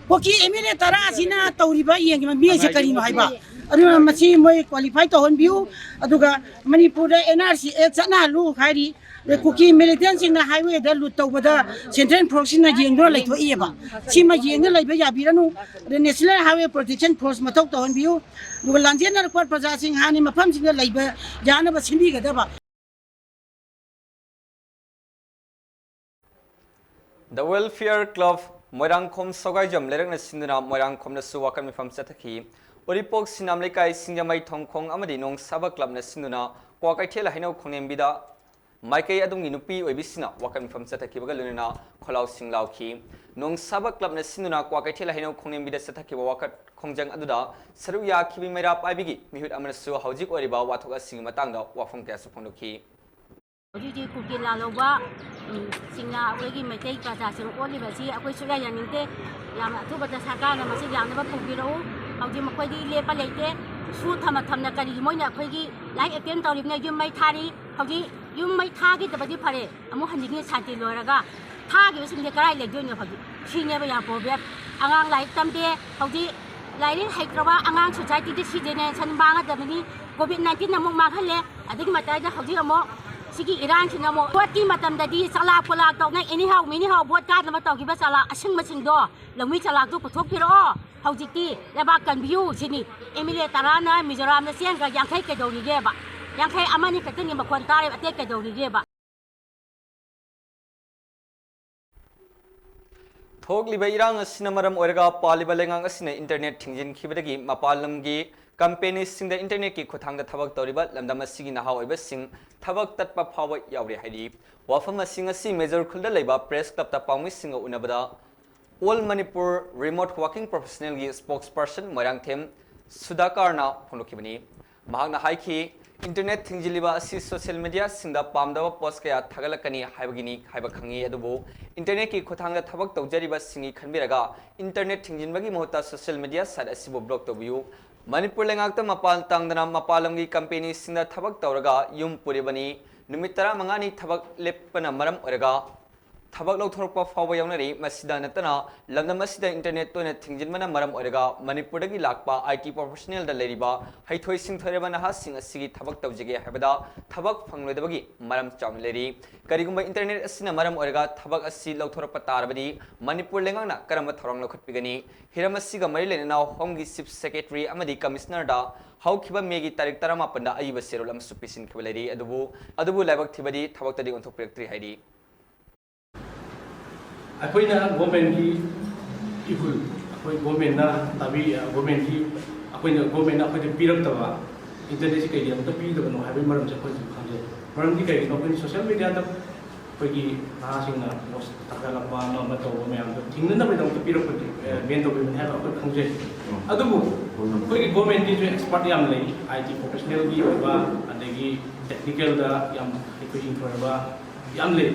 ꯀꯨꯀꯤ ꯑꯦꯝ ꯑꯦꯜ ꯑꯦ ꯇꯔꯥ ꯑꯁꯤꯅ ꯇꯧꯔꯤꯕ ꯌꯦꯡꯉꯤꯕ ꯃꯤꯁꯦ ꯀꯔꯤꯅꯣ ꯍꯥꯏꯕ꯫ ꯑꯗꯨꯅ ꯃꯁꯤ ꯃꯣꯏ ꯀ꯭ꯋꯥꯂꯤꯐꯥꯏ ꯇꯧꯍꯟꯕꯤꯌꯨ꯫ ꯑꯗꯨꯒ ꯃꯅꯤꯄꯨꯔꯗ ꯑꯦꯟ ꯑꯥꯔ ꯁꯤ ꯑꯦ ꯆꯠꯅꯍꯜꯂꯨ ꯍꯥꯏꯔꯤ꯫ ꯑꯗꯩ ꯀꯨꯀꯤ ꯃꯤꯂꯤꯇꯦꯟꯁꯤꯡꯅ ꯍꯥꯏꯋꯦꯗ ꯂꯨꯠ ꯇꯧꯕꯗ ꯁꯦꯟꯇ꯭ꯔꯦꯜ ꯐꯣꯔꯁꯁꯤꯡꯅ ꯌꯦꯡꯗꯨꯅ ꯂꯩꯊꯣꯛꯏꯑꯕ꯫ ꯁꯤꯃ ꯌꯦꯡꯗꯨꯅ ꯂꯩꯕ ꯌꯥꯕꯤꯔꯅꯨ꯫ ꯑꯗꯩ ꯅꯦꯁꯅꯦꯜ ꯍꯥꯏꯋꯦ ꯄ꯭ꯔꯣꯇꯦꯛꯁꯟ ꯐꯣꯔꯁ ꯃꯊꯧ ꯇꯧꯍꯟꯕꯤꯌꯨ꯫ ꯑꯗꯨꯒ ꯂꯥꯟꯖꯦꯟꯅꯔꯛꯄ ꯄ꯭ꯔꯖꯥꯁꯤꯡ ꯍꯥꯟꯅ ꯃꯐꯝꯁꯤꯡꯗ ꯂꯩꯕ ꯌꯥꯅꯕ ꯁꯤꯟꯕꯤꯒꯗꯕ꯫ The Welfare Club ꯃꯣꯏꯔꯥꯡꯈꯣꯝ ꯁꯒꯥꯏꯖꯝ ꯂꯩꯔꯛꯅ ꯁꯤꯟꯗꯨꯅ ꯃꯣꯏꯔꯥꯡꯈꯣꯝꯗꯁꯨ ꯋꯥꯀꯠ ꯃꯤꯐꯝ ꯆꯠꯊꯈꯤ꯫ ꯎꯔꯤꯄꯣꯛ ꯁꯤꯅꯥꯝ ꯂꯩꯀꯥꯏ ꯁꯤꯡꯖꯃꯩ ꯊꯣꯡꯈꯣꯡ ꯑꯃꯗꯤ ꯅꯣꯡꯁꯥꯕ ꯀ꯭ꯂꯕꯅ ꯁꯤꯟꯗꯨꯅ ꯀ꯭ꯋꯥꯀꯩꯊꯦꯜ ꯍꯩꯅꯧ ꯈꯣꯡꯅꯦꯝꯕꯤꯗ ꯃꯥꯏꯀꯩ ꯑꯗꯨꯝꯒꯤ ꯅꯨꯄꯤ ꯑꯣꯏꯕꯤꯁꯤꯡꯅ ꯋꯥꯀꯠ ꯃꯤꯐꯝ ꯆꯠꯊꯈꯤꯕꯒ ꯂꯣꯏꯅꯅ ꯈꯣꯜꯂꯥꯎꯁꯤꯡ ꯂꯥꯎꯈꯤ꯫ ꯅꯣꯡꯁꯥꯕ ꯀ꯭ꯂꯕꯅ ꯁꯤꯟꯗꯨꯅ ꯀ꯭ꯋꯥꯀꯩꯊꯦꯜ ꯍꯩꯅꯧ ꯈꯣꯡꯅꯦꯝꯕꯤꯗ ꯆꯠꯊꯈꯤꯕ ꯋꯥꯀꯠ ꯈꯣꯡꯖꯪ ꯑꯗꯨꯗ ꯁꯔꯨꯛ ꯌꯥꯈꯤꯕꯤ ꯃꯩꯔꯥ ꯄꯥꯏꯕꯤꯒꯤ ꯃꯤꯍꯨꯠ ꯑꯃꯅꯁꯨ ꯍꯧꯖꯤꯛ ꯑꯣꯏꯔꯤꯕ ꯋꯥꯊꯣꯛ ꯑꯁꯤꯒꯤ ꯃꯇꯥꯡꯗ ꯋꯥꯐꯝ ꯀꯌꯥꯁꯨ ꯐꯣꯡꯗꯣꯛꯈꯤ꯫ ꯍꯧꯖꯤꯛ ꯍꯧꯖꯤꯛ ꯀꯨꯀꯤ ꯂꯥꯜꯍꯧꯕ, ꯎꯝ, ꯁꯤꯡꯅ ꯑꯩꯈꯣꯏꯒꯤ ꯃꯩꯇꯩ ꯄ꯭ꯔꯖꯥꯁꯤꯡ ꯑꯣꯠꯂꯤꯕ ꯑꯁꯤ ꯑꯩꯈꯣꯏ ꯁꯨꯛꯌꯥ ꯌꯥꯅꯤꯡꯗꯦ꯫ ꯌꯥꯝꯅ ꯑꯊꯨꯕꯗ ꯁꯔꯀꯥꯔꯅ ꯃꯁꯤ ꯌꯥꯅꯕ ꯄꯨꯕꯤꯔꯛꯎ꯫ ꯍꯧꯖꯤꯛ ꯃꯈꯣꯏꯗꯤ ꯂꯦꯞꯄ ꯂꯩꯇꯦ꯫ ꯁꯨ ꯊꯝꯃ ꯊꯝꯅ ꯀꯔꯤꯒꯤ ꯃꯣꯏꯅ ꯑꯩꯈꯣꯏꯒꯤ ꯂꯥꯏꯔꯤꯛ ꯑꯦꯇꯦꯝ ꯇꯧꯔꯤꯕꯅ ꯌꯨꯝ ꯃꯩ ꯊꯥꯔꯤ꯫ ꯍꯧꯖꯤꯛ ꯌꯨꯝ ꯃꯩ ꯊꯥꯈꯤꯗꯕꯗꯤ ꯐꯔꯦ, ꯑꯃꯨꯛ ꯍꯟꯖꯤꯟꯒꯦ ꯁꯥꯟꯇꯤ ꯂꯣꯏꯔꯒ꯫ ꯊꯥꯈꯤꯕꯁꯤꯡꯗꯤ ꯀꯗꯥꯏ ꯂꯩꯗꯣꯏꯅꯣ? ꯍꯧꯖꯤꯛ ꯁꯤꯅꯦꯕ ꯌꯥꯝ ꯄ꯭ꯔꯣꯕ꯭ꯂꯦꯝ꯫ ꯑꯉꯥꯡ ꯂꯥꯏꯔꯤꯛ ꯇꯝꯗꯦ꯫ ꯍꯧꯖꯤꯛ ꯂꯥꯏꯔꯤꯛ ꯍꯩꯇ꯭ꯔꯕ ꯑꯉꯥꯡ ꯁꯣꯁꯥꯏꯇꯤꯗꯤ ꯁꯤ ꯖꯦꯅꯦꯔꯦꯁꯟ ꯃꯥꯡꯒꯗꯕꯅꯤ꯫ ꯀꯣꯚꯤꯗ ꯅꯥꯏꯟꯇꯤꯟ ꯑꯃꯨꯛ ꯃꯥꯡꯍꯜꯂꯦ꯫ ꯑꯗꯨꯒꯤ ꯃꯇꯥꯏꯗ ꯍꯧꯖꯤꯛ ꯑꯃꯨꯛ ꯁꯤꯒꯤ ꯏꯔꯥꯡꯁꯤꯅ ꯑꯃꯨꯛ ꯚꯣꯠꯀꯤ ꯃꯇꯝꯗꯗꯤ ꯆꯂꯥꯛ ꯄꯣꯂꯥꯛ ꯇꯧꯅ ꯑꯦꯅꯤꯍꯥꯎ ꯃꯤꯅꯤꯍꯥꯎ ꯚꯣꯠ ꯀꯥꯗꯅꯕ ꯇꯧꯈꯤꯕ ꯆꯂꯥꯛ ꯑꯁꯤꯡꯕꯁꯤꯡꯗꯣ, ꯂꯧꯃꯤ ꯆꯂꯥꯛꯇꯣ ꯄꯨꯊꯣꯛꯄꯤꯔꯛꯑꯣ꯫ ꯍꯧꯖꯤꯛꯇꯤ ꯂꯩꯕꯥꯛ ꯀꯟꯕꯤꯌꯨ ꯁꯤꯅꯤ꯫ ꯑꯦꯝ ꯑꯦꯜ ꯑꯦ ꯇꯔꯥꯅ ꯃꯤꯖꯣꯔꯥꯝꯗ ꯆꯦꯟꯈ꯭ꯔ ꯌꯥꯡꯈꯩ ꯀꯩꯗꯧꯔꯤꯒꯦꯕ? ꯌꯥꯡꯈꯩ ꯑꯃꯅꯤ ꯈꯛꯇꯅꯤ ꯃꯈꯣꯟ ꯇꯥꯔꯤꯕ, ꯑꯇꯩ ꯀꯩꯗꯧꯔꯤꯒꯦꯕ? ꯊꯣꯛꯂꯤꯕ ꯏꯔꯥꯡ ꯑꯁꯤꯅ ꯃꯔꯝ ꯑꯣꯏꯔꯒ ꯄꯥꯜꯂꯤꯕ ꯂꯩꯉꯥꯛ ꯑꯁꯤꯅ ꯏꯟꯇꯔꯅꯦꯠ ꯊꯤꯡꯖꯤꯟꯈꯤꯕꯗꯒꯤ ꯃꯄꯥꯟ ꯂꯝꯒꯤ ꯀꯝꯄꯦꯅꯤꯁꯤꯡꯗ ꯏꯟꯇꯔꯅꯦꯠꯀꯤ ꯈꯨꯠꯊꯥꯡꯗ ꯊꯕꯛ ꯇꯧꯔꯤꯕ ꯂꯝꯗꯝ ꯑꯁꯤꯒꯤ ꯅꯍꯥ ꯑꯣꯏꯕꯁꯤꯡ ꯊꯕꯛ ꯇꯠꯄ ꯐꯥꯎꯕ ꯌꯥꯎꯔꯤ ꯍꯥꯏꯔꯤ꯫ ꯋꯥꯐꯝ ꯑꯁꯤꯡ ꯑꯁꯤ ꯃꯦꯖꯣꯔ ꯈꯨꯜꯗ ꯂꯩꯕ ꯄ꯭ꯔꯦꯁ ꯀ꯭ꯂꯕꯇ ꯄꯥꯎꯃꯤꯁꯤꯡꯒ ꯎꯅꯕꯗ All Manipur Remote Working Professionalꯒꯤ ꯁ꯭ꯄꯣꯛꯁ ꯄꯔꯁꯟ ꯃꯣꯏꯔꯥꯡꯊꯦꯝ ꯁꯨꯗꯥꯀꯔꯅ ꯐꯣꯡꯗꯣꯛꯈꯤꯕꯅꯤ꯫ ꯃꯍꯥꯛꯅ ꯍꯥꯏꯈꯤ, ꯏꯟꯇꯔꯅꯦꯠ ꯊꯤꯡꯖꯤꯜꯂꯤꯕ ꯑꯁꯤ ꯁꯣꯁꯤꯌꯦꯜ ꯃꯤꯗꯤꯌꯥꯁꯤꯡꯗ ꯄꯥꯝꯗꯕ ꯄꯣꯁ ꯀꯌꯥ ꯊꯥꯒꯠꯂꯛꯀꯅꯤ ꯍꯥꯏꯕꯒꯤꯅꯤ ꯍꯥꯏꯕ ꯈꯪꯉꯤ, ꯑꯗꯨꯕꯨ ꯏꯟꯇꯔꯅꯦꯠꯀꯤ ꯈꯨꯠꯊꯥꯡꯗ ꯊꯕꯛ ꯇꯧꯖꯔꯤꯕꯁꯤꯡꯒꯤ ꯈꯟꯕꯤꯔꯒ ꯏꯟꯇꯔꯅꯦꯠ ꯊꯤꯡꯖꯤꯟꯕꯒꯤ ꯃꯍꯨꯠꯇ ꯁꯣꯁꯤꯌꯦꯜ ꯃꯤꯗꯤꯌꯥ ꯁꯥꯏꯠ ꯑꯁꯤꯕꯨ ꯕ꯭ꯂꯣꯛ ꯇꯧꯕꯤꯌꯨ꯫ ꯃꯅꯤꯄꯨꯔ ꯂꯩꯉꯥꯛꯇ ꯃꯄꯥꯟ ꯇꯥꯡꯗꯅ ꯃꯄꯥꯟ ꯂꯝꯒꯤ ꯀꯝꯄꯦꯅꯤꯁꯤꯡꯗ ꯊꯕꯛ ꯇꯧꯔꯒ ꯌꯨꯝ ꯄꯨꯔꯤꯕꯅꯤ꯫ ꯅꯨꯃꯤꯠ ꯇꯔꯥꯃꯉꯥꯅꯤ ꯊꯕꯛ ꯂꯦꯞꯄꯅ ꯃꯔꯝ ꯑꯣꯏꯔꯒ ꯊꯕꯛ ꯂꯧꯊꯣꯔꯛꯄ ꯐꯥꯎꯕ ꯌꯥꯎꯅꯔꯤ꯫ ꯃꯁꯤꯗ ꯅꯠꯇꯅ ꯂꯝꯗꯝ ꯑꯁꯤꯗ ꯏꯟꯇꯔꯅꯦꯠ ꯇꯣꯏꯅ ꯊꯤꯡꯖꯤꯟꯕꯅ ꯃꯔꯝ ꯑꯣꯏꯔꯒ ꯃꯅꯤꯄꯨꯔꯗꯒꯤ ꯂꯥꯛꯄ ꯑꯥꯏ ꯇꯤ ꯄ꯭ꯔꯣꯐꯦꯁꯅꯦꯜꯗ ꯂꯩꯔꯤꯕ ꯍꯩꯊꯣꯏ ꯁꯤꯡꯊꯣꯏꯔꯕ ꯅꯍꯥꯁꯤꯡ ꯑꯁꯤꯒꯤ ꯊꯕꯛ ꯇꯧꯖꯒꯦ ꯍꯥꯏꯕꯗ ꯊꯕꯛ ꯐꯪꯂꯣꯏꯗꯕꯒꯤ ꯃꯔꯝ ꯆꯥꯎꯅ ꯂꯩꯔꯤ꯫ ꯀꯔꯤꯒꯨꯝꯕ ꯏꯟꯇꯔꯅꯦꯠ ꯑꯁꯤꯅ ꯃꯔꯝ ꯑꯣꯏꯔꯒ ꯊꯕꯛ ꯑꯁꯤ ꯂꯧꯊꯣꯔꯛꯄ ꯇꯥꯔꯕꯗꯤ ꯃꯅꯤꯄꯨꯔ ꯂꯩꯉꯥꯛꯅ ꯀꯔꯝꯕ ꯊꯧꯔꯥꯡ ꯂꯧꯈꯠꯄꯤꯒꯅꯤ? ꯍꯤꯔꯝ ꯑꯁꯤꯒ ꯃꯔꯤ ꯂꯩꯅꯅ ꯍꯣꯝꯒꯤ ꯆꯤꯐ ꯁꯦꯀ꯭ꯔꯦꯇꯔꯤ ꯑꯃꯗꯤ ꯀꯃꯤꯁꯅꯔꯗ ꯍꯧꯈꯤꯕ ꯃꯦꯒꯤ ꯇꯥꯔꯤꯛ ꯇꯔꯥꯃꯥꯄꯟꯗ ꯑꯏꯕ ꯆꯦꯔꯣꯜ ꯑꯃꯁꯨ ꯄꯤꯁꯤꯟꯈꯤꯕ ꯂꯩꯔꯤ꯫ ꯑꯗꯨꯕꯨ ꯑꯗꯨꯕꯨ ꯂꯥꯏꯕꯛ ꯊꯤꯕꯗꯤ ꯊꯕꯛꯇꯗꯤ ꯑꯣꯟꯊꯣꯛꯄꯤꯔꯛꯇ꯭ꯔꯤ ꯍꯥꯏꯔꯤ꯫ ꯑꯩꯈꯣꯏꯅ ꯒꯣꯔꯃꯦꯟꯒꯤ ꯏꯍꯨꯜ, ꯑꯩꯈꯣꯏ ꯒꯣꯔꯃꯦꯟꯅ ꯇꯥꯕꯤ, ꯒꯣꯔꯃꯦꯟꯒꯤ, ꯑꯩꯈꯣꯏꯅ, ꯒꯣꯔꯃꯦꯟꯅ ꯑꯩꯈꯣꯏꯗ ꯄꯤꯔꯛꯇꯕ, ꯏꯟꯇꯔꯅꯦꯠꯁꯤ ꯀꯩꯒꯤꯗꯃꯛꯇ ꯄꯤꯗꯕꯅꯣ ꯍꯥꯏꯕꯒꯤ ꯃꯔꯝꯁꯦ ꯑꯩꯈꯣꯏꯁꯨ ꯈꯪꯖꯩ꯫ ꯃꯔꯝꯗꯤ ꯀꯩꯒꯤꯅꯣ? ꯑꯩꯈꯣꯏꯅ ꯁꯣꯁꯤꯌꯦꯜ ꯃꯦꯗꯤꯌꯥꯗ ꯑꯩꯈꯣꯏꯒꯤ ꯅꯍꯥꯁꯤꯡꯅ ꯄꯣꯁ ꯊꯥꯒꯠꯂꯛꯄ ꯑꯃ ꯑꯃ ꯇꯧꯕ ꯃꯌꯥꯝꯗꯣ ꯊꯤꯡꯅꯅꯕꯒꯤꯗꯃꯛꯇ ꯄꯤꯔꯛꯄꯅꯤ, ꯕꯦꯟ ꯇꯧꯕꯤꯕꯅꯤ ꯍꯥꯏꯕ ꯑꯩꯈꯣꯏ ꯈꯪꯖꯩ꯫ ꯑꯗꯨꯕꯨ ꯑꯩꯈꯣꯏꯒꯤ ꯒꯣꯔꯃꯦꯟꯒꯤꯁꯨ ꯑꯦꯛꯁꯄꯔꯠ ꯌꯥꯝ ꯂꯩ, ꯑꯥꯏ ꯇꯤ ꯄ꯭ꯔꯣꯐꯦꯁꯅꯦꯜꯒꯤ ꯑꯣꯏꯕ, ꯑꯗꯒꯤ ꯇꯦꯛꯅꯤꯀꯦꯜꯗ ꯌꯥꯝ ꯍꯩꯊꯣꯏ ꯁꯤꯡꯊꯣꯏꯔꯕ ꯌꯥꯝ ꯂꯩ꯫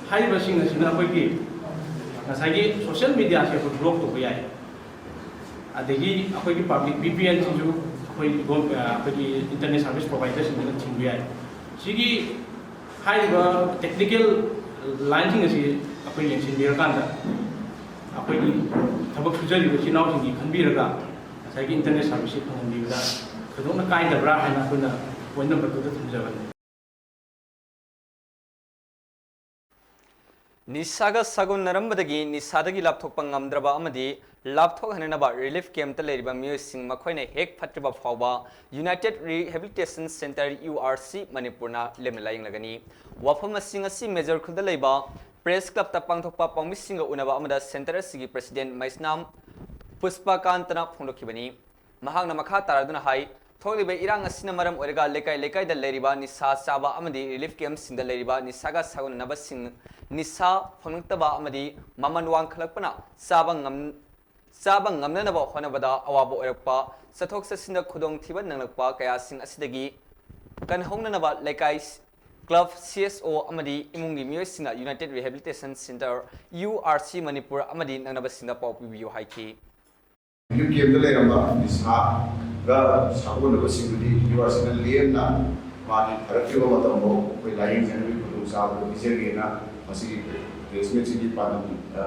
ꯍꯥꯏꯔꯤꯕꯁꯤꯡ ꯑꯁꯤꯅ ꯑꯩꯈꯣꯏꯒꯤ ꯉꯁꯥꯏꯒꯤ ꯁꯣꯁꯤꯌꯦꯜ ꯃꯦꯗꯤꯌꯥꯁꯦ ꯑꯩꯈꯣꯏ ꯕ꯭ꯂꯣꯛ ꯇꯧꯕ ꯌꯥꯏ, ꯑꯗꯒꯤ ꯑꯩꯈꯣꯏꯒꯤ ꯄꯕ꯭ꯂꯤꯛ ꯚꯤ ꯄꯤ ꯑꯦꯟꯁꯤꯁꯨ ꯑꯩꯈꯣꯏ ꯒꯣ-, ꯑꯩꯈꯣꯏꯒꯤ ꯏꯟꯇꯔꯅꯦꯠ ꯁꯥꯔꯚꯤꯁ ꯄ꯭ꯔꯣꯚꯥꯏꯗꯔꯁꯤꯡꯗꯨꯅ ꯊꯤꯡꯕ ꯌꯥꯏ꯫ ꯁꯤꯒꯤ ꯍꯥꯏꯔꯤꯕ ꯇꯦꯛꯅꯤꯀꯦꯜ ꯂꯥꯏꯟꯁꯤꯡ ꯑꯁꯤ ꯑꯩꯈꯣꯏ ꯌꯦꯡꯁꯤꯟꯕꯤꯔꯀꯥꯟꯗ ꯑꯩꯈꯣꯏꯒꯤ ꯊꯕꯛ ꯁꯨꯖꯔꯤꯕ ꯏꯆꯤꯜ ꯏꯅꯥꯎꯁꯤꯡꯒꯤ ꯈꯟꯕꯤꯔꯒ ꯉꯁꯥꯏꯒꯤ ꯏꯟꯇꯔꯅꯦꯠ ꯁꯥꯔꯚꯤꯁꯁꯤ ꯐꯪꯍꯟꯕꯤꯕꯗ ꯊꯣꯏꯗꯣꯛꯅ ꯀꯥꯏꯗꯕ꯭ꯔꯥ ꯍꯥꯏꯅ ꯑꯩꯈꯣꯏꯅ ꯄꯣꯏꯟ ꯅꯝꯕꯔ ꯇꯨꯗ ꯊꯝꯖꯕꯅꯤ꯫ ꯅꯤꯁꯥꯒ ꯁꯥꯒꯣꯟꯅꯔꯝꯕꯗꯒꯤ ꯅꯤꯁꯥꯗꯒꯤ ꯂꯥꯞꯊꯣꯛꯄ ꯉꯝꯗ꯭ꯔꯕ ꯑꯃꯗꯤ ꯂꯥꯞꯊꯣꯛꯍꯟꯅꯅꯕ ꯔꯤꯂꯤꯐ ꯀꯦꯝꯞꯇ ꯂꯩꯔꯤꯕ ꯃꯤꯑꯣꯏꯁꯤꯡ ꯃꯈꯣꯏꯅ ꯍꯦꯛ ꯐꯠꯇ꯭ꯔꯤꯕ ꯐꯥꯎꯕ united rehabilitation centre, U R C, ꯃꯅꯤꯄꯨꯔꯅ ꯂꯦꯝꯅ ꯂꯥꯌꯦꯡꯂꯒꯅꯤ꯫ ꯋꯥꯐꯝ ꯑꯁꯤ ꯉꯁꯤ ꯃꯦꯖꯔ ꯈꯨꯜꯗ ꯂꯩꯕ ꯄ꯭ꯔꯦꯁ ꯀ꯭ꯂꯕꯇ ꯄꯥꯡꯊꯣꯛꯄ ꯄꯥꯎꯃꯤꯁꯤꯡꯒ ꯎꯅꯕ ꯑꯃꯗ ꯁꯦꯟꯇꯔ ꯑꯁꯤꯒꯤ ꯄ꯭ꯔꯦꯁꯤꯗꯦꯟꯠ ꯃꯩꯁꯅꯥꯝ ꯄꯨꯁꯄꯥꯀꯥꯟꯇꯅ ꯐꯣꯡꯗꯣꯛꯈꯤꯕꯅꯤ꯫ ꯃꯍꯥꯛꯅ ꯃꯈꯥ ꯇꯥꯔꯗꯨꯅ ꯍꯥꯏ, ꯊꯣꯛꯂꯤꯕ ꯏꯔꯥꯡ ꯑꯁꯤꯅ ꯃꯔꯝ ꯑꯣꯏꯔꯒ ꯂꯩꯀꯥꯏ ꯂꯩꯀꯥꯏꯗ ꯂꯩꯔꯤꯕ ꯅꯤꯁꯥ ꯆꯥꯕ ꯑꯃꯗꯤ ꯔꯤꯂꯤꯐ ꯀꯦꯝꯞꯁꯤꯡꯗ ꯂꯩꯔꯤꯕ ꯅꯤꯁꯥꯒ ꯁꯥꯒꯣꯟꯅꯅꯕꯁꯤꯡ ꯅꯤꯁꯥ ꯐꯪꯂꯛꯇꯕ ꯑꯃꯗꯤ ꯃꯃꯜ ꯋꯥꯡꯈꯠꯂꯛꯄꯅ ꯆꯥꯕ ꯉꯝ-, ꯆꯥꯕ ꯉꯝꯅꯅꯕ ꯍꯣꯠꯅꯕꯗ ꯑꯋꯥꯕ ꯑꯣꯏꯔꯛꯄ, ꯆꯠꯊꯣꯛ ꯆꯠꯁꯤꯟꯗ ꯈꯨꯗꯣꯡꯊꯤꯕ ꯅꯪꯂꯛꯄ ꯀꯌꯥꯁꯤꯡ ꯑꯁꯤꯗꯒꯤ ꯀꯟꯍꯧꯅꯅꯕ ꯂꯩꯀꯥꯏ, ꯀ꯭ꯂꯕ, ꯁꯤ ꯑꯦꯁ ꯑꯣ ꯑꯃꯗꯤ ꯏꯃꯨꯡꯒꯤ ꯃꯤꯑꯣꯏꯁꯤꯡꯅ united rehabilitation centre, U R C, Manipur ꯑꯃꯗꯤ ꯅꯛꯅꯕꯁꯤꯡꯗ ꯄꯥꯎ ꯄꯤꯕꯤꯌꯨ ꯍꯥꯏꯈꯤ꯫ ꯔꯤꯂꯤꯐ ꯀꯦꯝꯞꯇ ꯂꯩꯔꯝꯕ ꯅꯤꯁꯥꯒ ꯁꯥꯒꯣꯟꯅꯕꯁꯤꯡꯗꯨꯗꯤ ꯌꯨ ꯑꯥꯔ ꯁꯤꯅ ꯂꯦꯝꯅ ꯃꯥꯒꯤ ꯐꯔꯛꯈꯤꯕ ꯃꯇꯝꯐꯥꯎ ꯑꯩꯈꯣꯏ ꯂꯥꯌꯦꯡꯖꯅꯕꯒꯤ ꯈꯨꯗꯣꯡꯆꯥꯕꯗꯨ ꯄꯤꯖꯒꯦꯅ ꯃꯁꯤꯒꯤ ꯄ꯭ꯔꯦꯁ ꯃꯤꯠꯁꯤꯒꯤ ꯄꯥꯟꯗꯝ, ꯑ,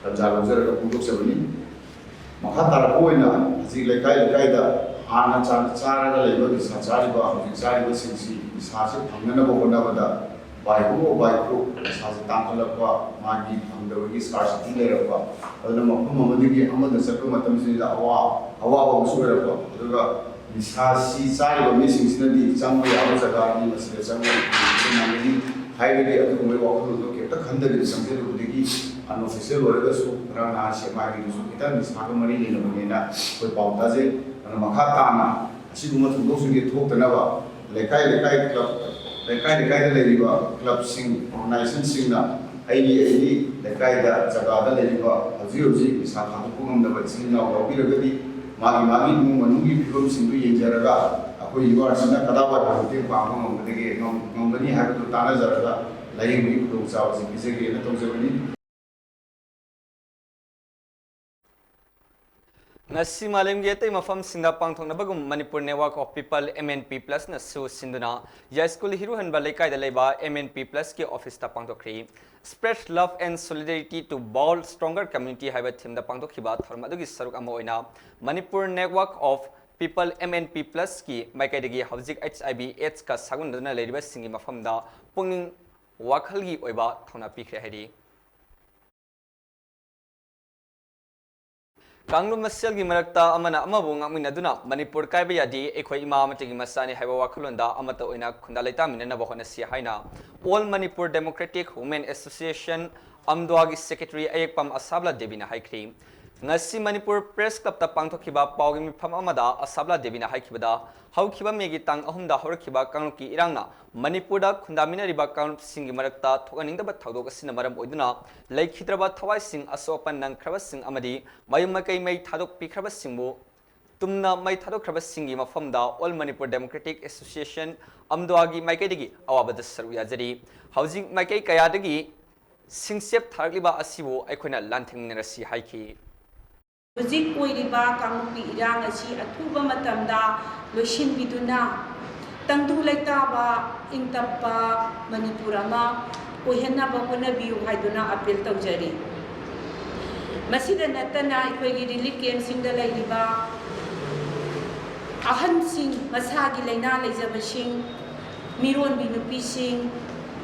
ꯇꯥꯟꯖꯥ ꯂꯧꯖꯔꯒ ꯐꯣꯡꯗꯣꯛꯆꯕꯅꯤ꯫ ꯃꯈꯥ ꯇꯥꯔꯛꯄ ꯑꯣꯏꯅ ꯍꯧꯖꯤꯛ ꯂꯩꯀꯥꯏ ꯂꯩꯀꯥꯏꯗ ꯍꯥꯟꯅ ꯆꯥ-, ꯆꯥꯔꯒ ꯂꯩꯕ ꯅꯤꯁꯥ ꯆꯥꯔꯤꯕ, ꯍꯧꯖꯤꯛ ꯆꯥꯔꯤꯕꯁꯤꯡꯁꯤ ꯅꯤꯁꯥꯁꯤ ꯐꯪꯅꯅꯕ ꯍꯣꯠꯅꯕꯗ by hook or by crook ꯅꯤꯁꯥꯁꯤ ꯇꯥꯡꯈꯠꯂꯛꯄ, ꯃꯥꯒꯤ ꯐꯪꯗꯕꯒꯤ ꯁ꯭ꯀꯥꯔꯁꯤꯇꯤ ꯂꯩꯔꯛꯄ, ꯑꯗꯨꯅ ꯃꯐꯝ ꯑꯃꯗꯒꯤ ꯑꯃꯗ ꯆꯠꯄ ꯃꯇꯝꯁꯤꯗ ꯑꯋꯥ-, ꯑꯋꯥꯕ ꯑꯃꯁꯨ ꯑꯣꯏꯔꯛꯄ, ꯑꯗꯨꯒ ꯅꯤꯁꯥꯁꯤ ꯆꯥꯔꯤꯕ ꯃꯤꯁꯤꯡꯁꯤꯅꯗꯤ ꯆꯪꯕ ꯌꯥꯕ ꯖꯒꯥꯅꯤ, ꯃꯁꯤꯗ ꯆꯪꯕ ꯅꯪꯒꯅꯤ ꯍꯥꯏꯕꯒꯤ ꯑꯗꯨꯒꯨꯝꯕꯒꯤ ꯋꯥꯈꯜꯂꯣꯟꯗꯣ ꯀꯦꯞꯇꯟ ꯈꯟꯗꯕꯤꯗ ꯆꯪꯁꯤꯜꯂꯨꯕꯗꯒꯤ unofficial ꯑꯣꯏꯔꯒꯁꯨ ꯉꯔꯥꯡ ꯅꯍꯥꯟ ꯁꯦꯛꯃꯥꯏꯒꯤꯗꯨꯁꯨ ꯈꯤꯇꯪ ꯅꯤꯁꯥꯒ ꯃꯔꯤ ꯂꯩꯅꯕꯅꯦꯅ ꯑꯩꯈꯣꯏ ꯄꯥꯎ ꯇꯥꯖꯩ꯫ ꯑꯗꯨꯅ ꯃꯈꯥ ꯇꯥꯅ ꯑꯁꯤꯒꯨꯝꯕ ꯊꯧꯗꯣꯛꯁꯤꯡꯁꯦ ꯊꯣꯛꯇꯅꯕ ꯂꯩꯀꯥꯏ ꯂꯩꯀꯥꯏ club, ꯂꯩꯀꯥꯏ ꯂꯩꯀꯥꯏꯗ ꯂꯩꯔꯤꯕ clubꯁꯤꯡ, organizationꯁꯤꯡꯅ ꯑꯩꯒꯤ ꯑꯩꯒꯤ ꯂꯩꯀꯥꯏꯗ, ꯖꯒꯥꯗ ꯂꯩꯔꯤꯕ ꯍꯧꯖꯤꯛ ꯍꯧꯖꯤꯛ ꯅꯤꯁꯥ ꯊꯥꯗꯣꯛꯄ ꯉꯝꯗꯕ ꯏꯆꯤꯜ ꯏꯅꯥꯎ ꯌꯥꯎꯕꯤꯔꯒꯗꯤ ꯃꯥꯒꯤ ꯃꯥꯒꯤ ꯏꯃꯨꯡ ꯃꯅꯨꯡꯒꯤ ꯐꯤꯕꯝꯁꯤꯡꯗꯨ ꯌꯦꯡꯖꯔꯒ ꯑꯩꯈꯣꯏ ꯌꯨ ꯑꯥꯔ ꯁꯤꯅ ꯀꯗꯥꯏꯋꯥꯏꯗ ꯃꯇꯦꯡ ꯄꯥꯡꯕ ꯉꯝꯒꯗꯒꯦ, ꯉꯝ-, ꯉꯝꯒꯅꯤ ꯍꯥꯏꯕꯗꯨ ꯇꯥꯟꯅꯖꯔꯒ ꯂꯥꯏꯌꯦꯡꯕꯒꯤ ꯈꯨꯗꯣꯡꯆꯥꯕꯁꯤ ꯄꯤꯖꯒꯦꯅ ꯇꯧꯖꯕꯅꯤ꯫ ꯉꯁꯤ ꯃꯥꯂꯦꯝꯒꯤ ꯑꯇꯩ ꯃꯐꯝꯁꯤꯡꯗ ꯄꯥꯡꯊꯣꯛꯅꯕꯒꯨꯝ Manipur Network of People, M N P Plusꯅꯁꯨ ꯁꯤꯟꯗꯨꯅ ꯌꯥꯏꯁ꯭ꯀꯨꯜ ꯍꯤꯔꯨꯍꯟꯕ ꯂꯩꯀꯥꯏꯗ ꯂꯩꯕ M N P Plusꯀꯤ officeꯇ ꯄꯥꯡꯊꯣꯛꯈ꯭ꯔꯤ꯫ Spread Love and Solidarity to Build Stronger Community ꯍꯥꯏꯕ themeꯗ ꯄꯥꯡꯊꯣꯛꯈꯤꯕ ꯊꯧꯔꯝ ꯑꯗꯨꯒꯤ ꯁꯔꯨꯛ ꯑꯃ ꯑꯣꯏꯅ Manipur Network of People, M N P Plusꯀꯤ ꯃꯥꯏꯀꯩꯗꯒꯤ ꯍꯧꯖꯤꯛ H I V AIDSꯀ ꯁꯥꯒꯣꯟꯅꯗꯨꯅ ꯂꯩꯔꯤꯕꯁꯤꯡꯒꯤ ꯃꯐꯝꯗ ꯄꯨꯛꯅꯤꯡ ꯋꯥꯈꯜꯒꯤ ꯑꯣꯏꯕ ꯊꯧꯅꯥ ꯄꯤꯈ꯭ꯔꯦ ꯍꯥꯏꯔꯤ꯫ ꯀꯥꯡꯂꯨꯞ ꯃꯁꯦꯜꯒꯤ ꯃꯔꯛꯇ ꯑꯃꯅ ꯑꯃꯕꯨ ꯉꯥꯛꯃꯤꯟꯅꯗꯨꯅ ꯃꯅꯤꯄꯨꯔ ꯀꯥꯏꯕ ꯌꯥꯗꯦ, ꯑꯩꯈꯣꯏ ꯏꯃꯥ ꯑꯃꯠꯇꯒꯤ ꯃꯆꯥꯅꯤ ꯍꯥꯏꯕ ꯋꯥꯈꯜꯂꯣꯟꯗ ꯑꯃꯠꯇ ꯑꯣꯏꯅ ꯈꯨꯟꯗꯥ ꯂꯩꯇꯥꯃꯤꯟꯅꯅꯕ ꯍꯣꯠꯅꯁꯤ ꯍꯥꯏꯅ All Manipur Democratic Women Association, ꯑꯝꯗ꯭ꯋꯥꯒꯤ secretary ꯑꯌꯦꯛꯄꯝ ꯑꯁꯥꯕꯂꯥ ꯗꯦꯕꯤꯅ ꯍꯥꯏꯈ꯭ꯔꯤ꯫ ꯉꯁꯤ ꯃꯅꯤꯄꯨꯔ Press Clubꯇ ꯄꯥꯡꯊꯣꯛꯈꯤꯕ ꯄꯥꯎꯒꯤ ꯃꯤꯐꯝ ꯑꯃꯗ ꯑꯁꯥꯕꯂꯥ ꯗꯦꯕꯤꯅ ꯍꯥꯏꯈꯤꯕꯗ, ꯍꯧꯈꯤꯕ ꯃꯦꯒꯤ ꯇꯥꯡ ꯑꯍꯨꯝꯗ ꯍꯧꯔꯛꯈꯤꯕ ꯀꯥꯡꯂꯨꯞꯀꯤ ꯏꯔꯥꯡꯅ ꯃꯅꯤꯄꯨꯔꯗ ꯈꯨꯟꯗꯥꯃꯤꯟꯅꯔꯤꯕ ꯀꯥꯡꯂꯨꯞꯁꯤꯡꯒꯤ ꯃꯔꯛꯇ ꯊꯣꯛꯍꯟꯅꯤꯡꯗꯕ ꯊꯧꯗꯣꯛ ꯑꯁꯤꯅ ꯃꯔꯝ ꯑꯣꯏꯗꯨꯅ ꯂꯩꯈꯤꯗ꯭ꯔꯕ ꯊꯋꯥꯏꯁꯤꯡ, ꯑꯁꯣꯛ ꯑꯄꯟ ꯅꯪꯈ꯭ꯔꯕꯁꯤꯡ ꯑꯃꯗꯤ ꯃꯌꯨꯝ ꯃꯀꯩ ꯃꯩ ꯊꯥꯗꯣꯛꯄꯤꯈ꯭ꯔꯕꯁꯤꯡꯕꯨ ꯇꯨꯝꯅ ꯃꯩ ꯊꯥꯗꯣꯛꯈ꯭ꯔꯕꯁꯤꯡꯒꯤ ꯃꯐꯝꯗ All Manipur Democratic Association, ꯑꯝꯗ꯭ꯋꯥꯒꯤ ꯃꯥꯏꯀꯩꯗꯒꯤ ꯑꯋꯥꯕꯗ ꯁꯔꯨꯛ ꯌꯥꯖꯔꯤ꯫ ꯍꯧꯖꯤꯛ ꯃꯥꯏꯀꯩ ꯀꯌꯥꯗꯒꯤ ꯁꯤꯡꯆꯦꯞ ꯊꯥꯔꯛꯂꯤꯕ ꯑꯁꯤꯕꯨ ꯑꯩꯈꯣꯏꯅ ꯂꯥꯟꯊꯦꯡꯃꯤꯟꯅꯔꯁꯤ ꯍꯥꯏꯈꯤ꯫ ꯍꯧꯖꯤꯛ ꯑꯣꯏꯔꯤꯕ ꯀꯥꯡꯂꯨꯞꯀꯤ ꯏꯔꯥꯡ ꯑꯁꯤ ꯑꯊꯨꯕ ꯃꯇꯝꯗ ꯂꯣꯏꯁꯤꯟꯕꯤꯗꯨꯅ ꯇꯪꯗꯨ ꯂꯩꯇꯥꯕ, ꯏꯪ ꯇꯞꯄ ꯃꯅꯤꯄꯨꯔ ꯑꯃ ꯑꯣꯏꯍꯟꯅꯕ ꯍꯣꯠꯅꯕꯤꯌꯨ ꯍꯥꯏꯗꯨꯅ appeal ꯇꯧꯖꯔꯤ꯫ ꯃꯁꯤꯗ ꯅꯠꯇꯅ ꯑꯩꯈꯣꯏꯒꯤ relief campꯁꯤꯡꯗ ꯂꯩꯔꯤꯕ ꯑꯍꯟꯁꯤꯡ, ꯃꯁꯥꯒꯤ ꯂꯥꯏꯅꯥ ꯂꯩꯖꯕꯁꯤꯡ, ꯃꯤꯔꯣꯟꯕꯤ ꯅꯨꯄꯤꯁꯤꯡ,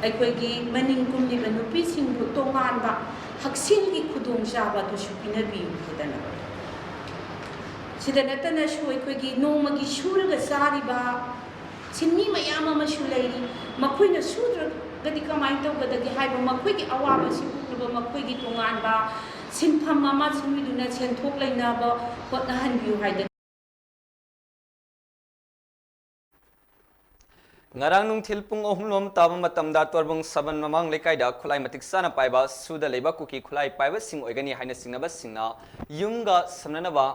ꯑꯩꯈꯣꯏꯒꯤ ꯃꯅꯤꯡ ꯀꯨꯝꯂꯤꯕ ꯅꯨꯄꯤꯁꯤꯡꯕꯨ ꯇꯣꯉꯥꯟꯕ ꯍꯛꯁꯦꯜꯒꯤ ꯈꯨꯗꯣꯡꯆꯥꯕ ꯑꯗꯨꯁꯨ ꯄꯤꯅꯕꯤꯌꯨ ꯍꯥꯏꯗꯅ꯫ ꯁꯤꯗ ꯅꯠꯇꯅꯁꯨ ꯑꯩꯈꯣꯏꯒꯤ ꯅꯣꯡꯃꯒꯤ ꯁꯨꯔꯒ ꯆꯥꯔꯤꯕ ꯁꯤꯟꯃꯤ ꯃꯌꯥꯝ ꯑꯃꯁꯨ ꯂꯩꯔꯤ꯫ ꯃꯈꯣꯏꯅ ꯁꯨꯗ꯭ꯔ-, ꯒꯗꯤ ꯀꯃꯥꯏꯅ ꯇꯧꯒꯗꯒꯦ ꯍꯥꯏꯕ ꯃꯈꯣꯏꯒꯤ ꯑꯋꯥꯕꯁꯤ ꯎꯠꯅꯕ ꯃꯈꯣꯏꯒꯤ ꯇꯣꯉꯥꯟꯕ ꯁꯤꯟꯐꯝ ꯑꯃ ꯁꯤꯟꯕꯤꯗꯨꯅ ꯁꯦꯟꯊꯣꯛ ꯂꯩꯅꯕ ꯍꯣꯠꯅꯍꯟꯕꯤꯌꯨ ꯍꯥꯏꯗꯅ꯫ ꯉꯔꯥꯡ ꯅꯨꯡꯊꯤꯜ ꯄꯨꯡ ꯑꯍꯨꯝ ꯂꯣꯝ ꯇꯥꯕ ꯃꯇꯝꯗ ꯇꯣꯔꯕꯨꯡ ꯁꯕꯟ ꯃꯃꯥꯡ ꯂꯩꯀꯥꯏꯗ ꯈꯨꯠꯂꯥꯏ ꯃꯇꯤꯛ ꯆꯥꯅ ꯄꯥꯏꯕ ꯁꯨꯗ ꯂꯩꯕ ꯀꯨꯀꯤ ꯈꯨꯠꯂꯥꯏ ꯄꯥꯏꯕꯁꯤꯡ ꯑꯣꯏꯒꯅꯤ ꯍꯥꯏꯅ ꯆꯤꯡꯅꯕꯁꯤꯡꯅ ꯌꯨꯝꯒ ꯁꯝꯅꯅꯕ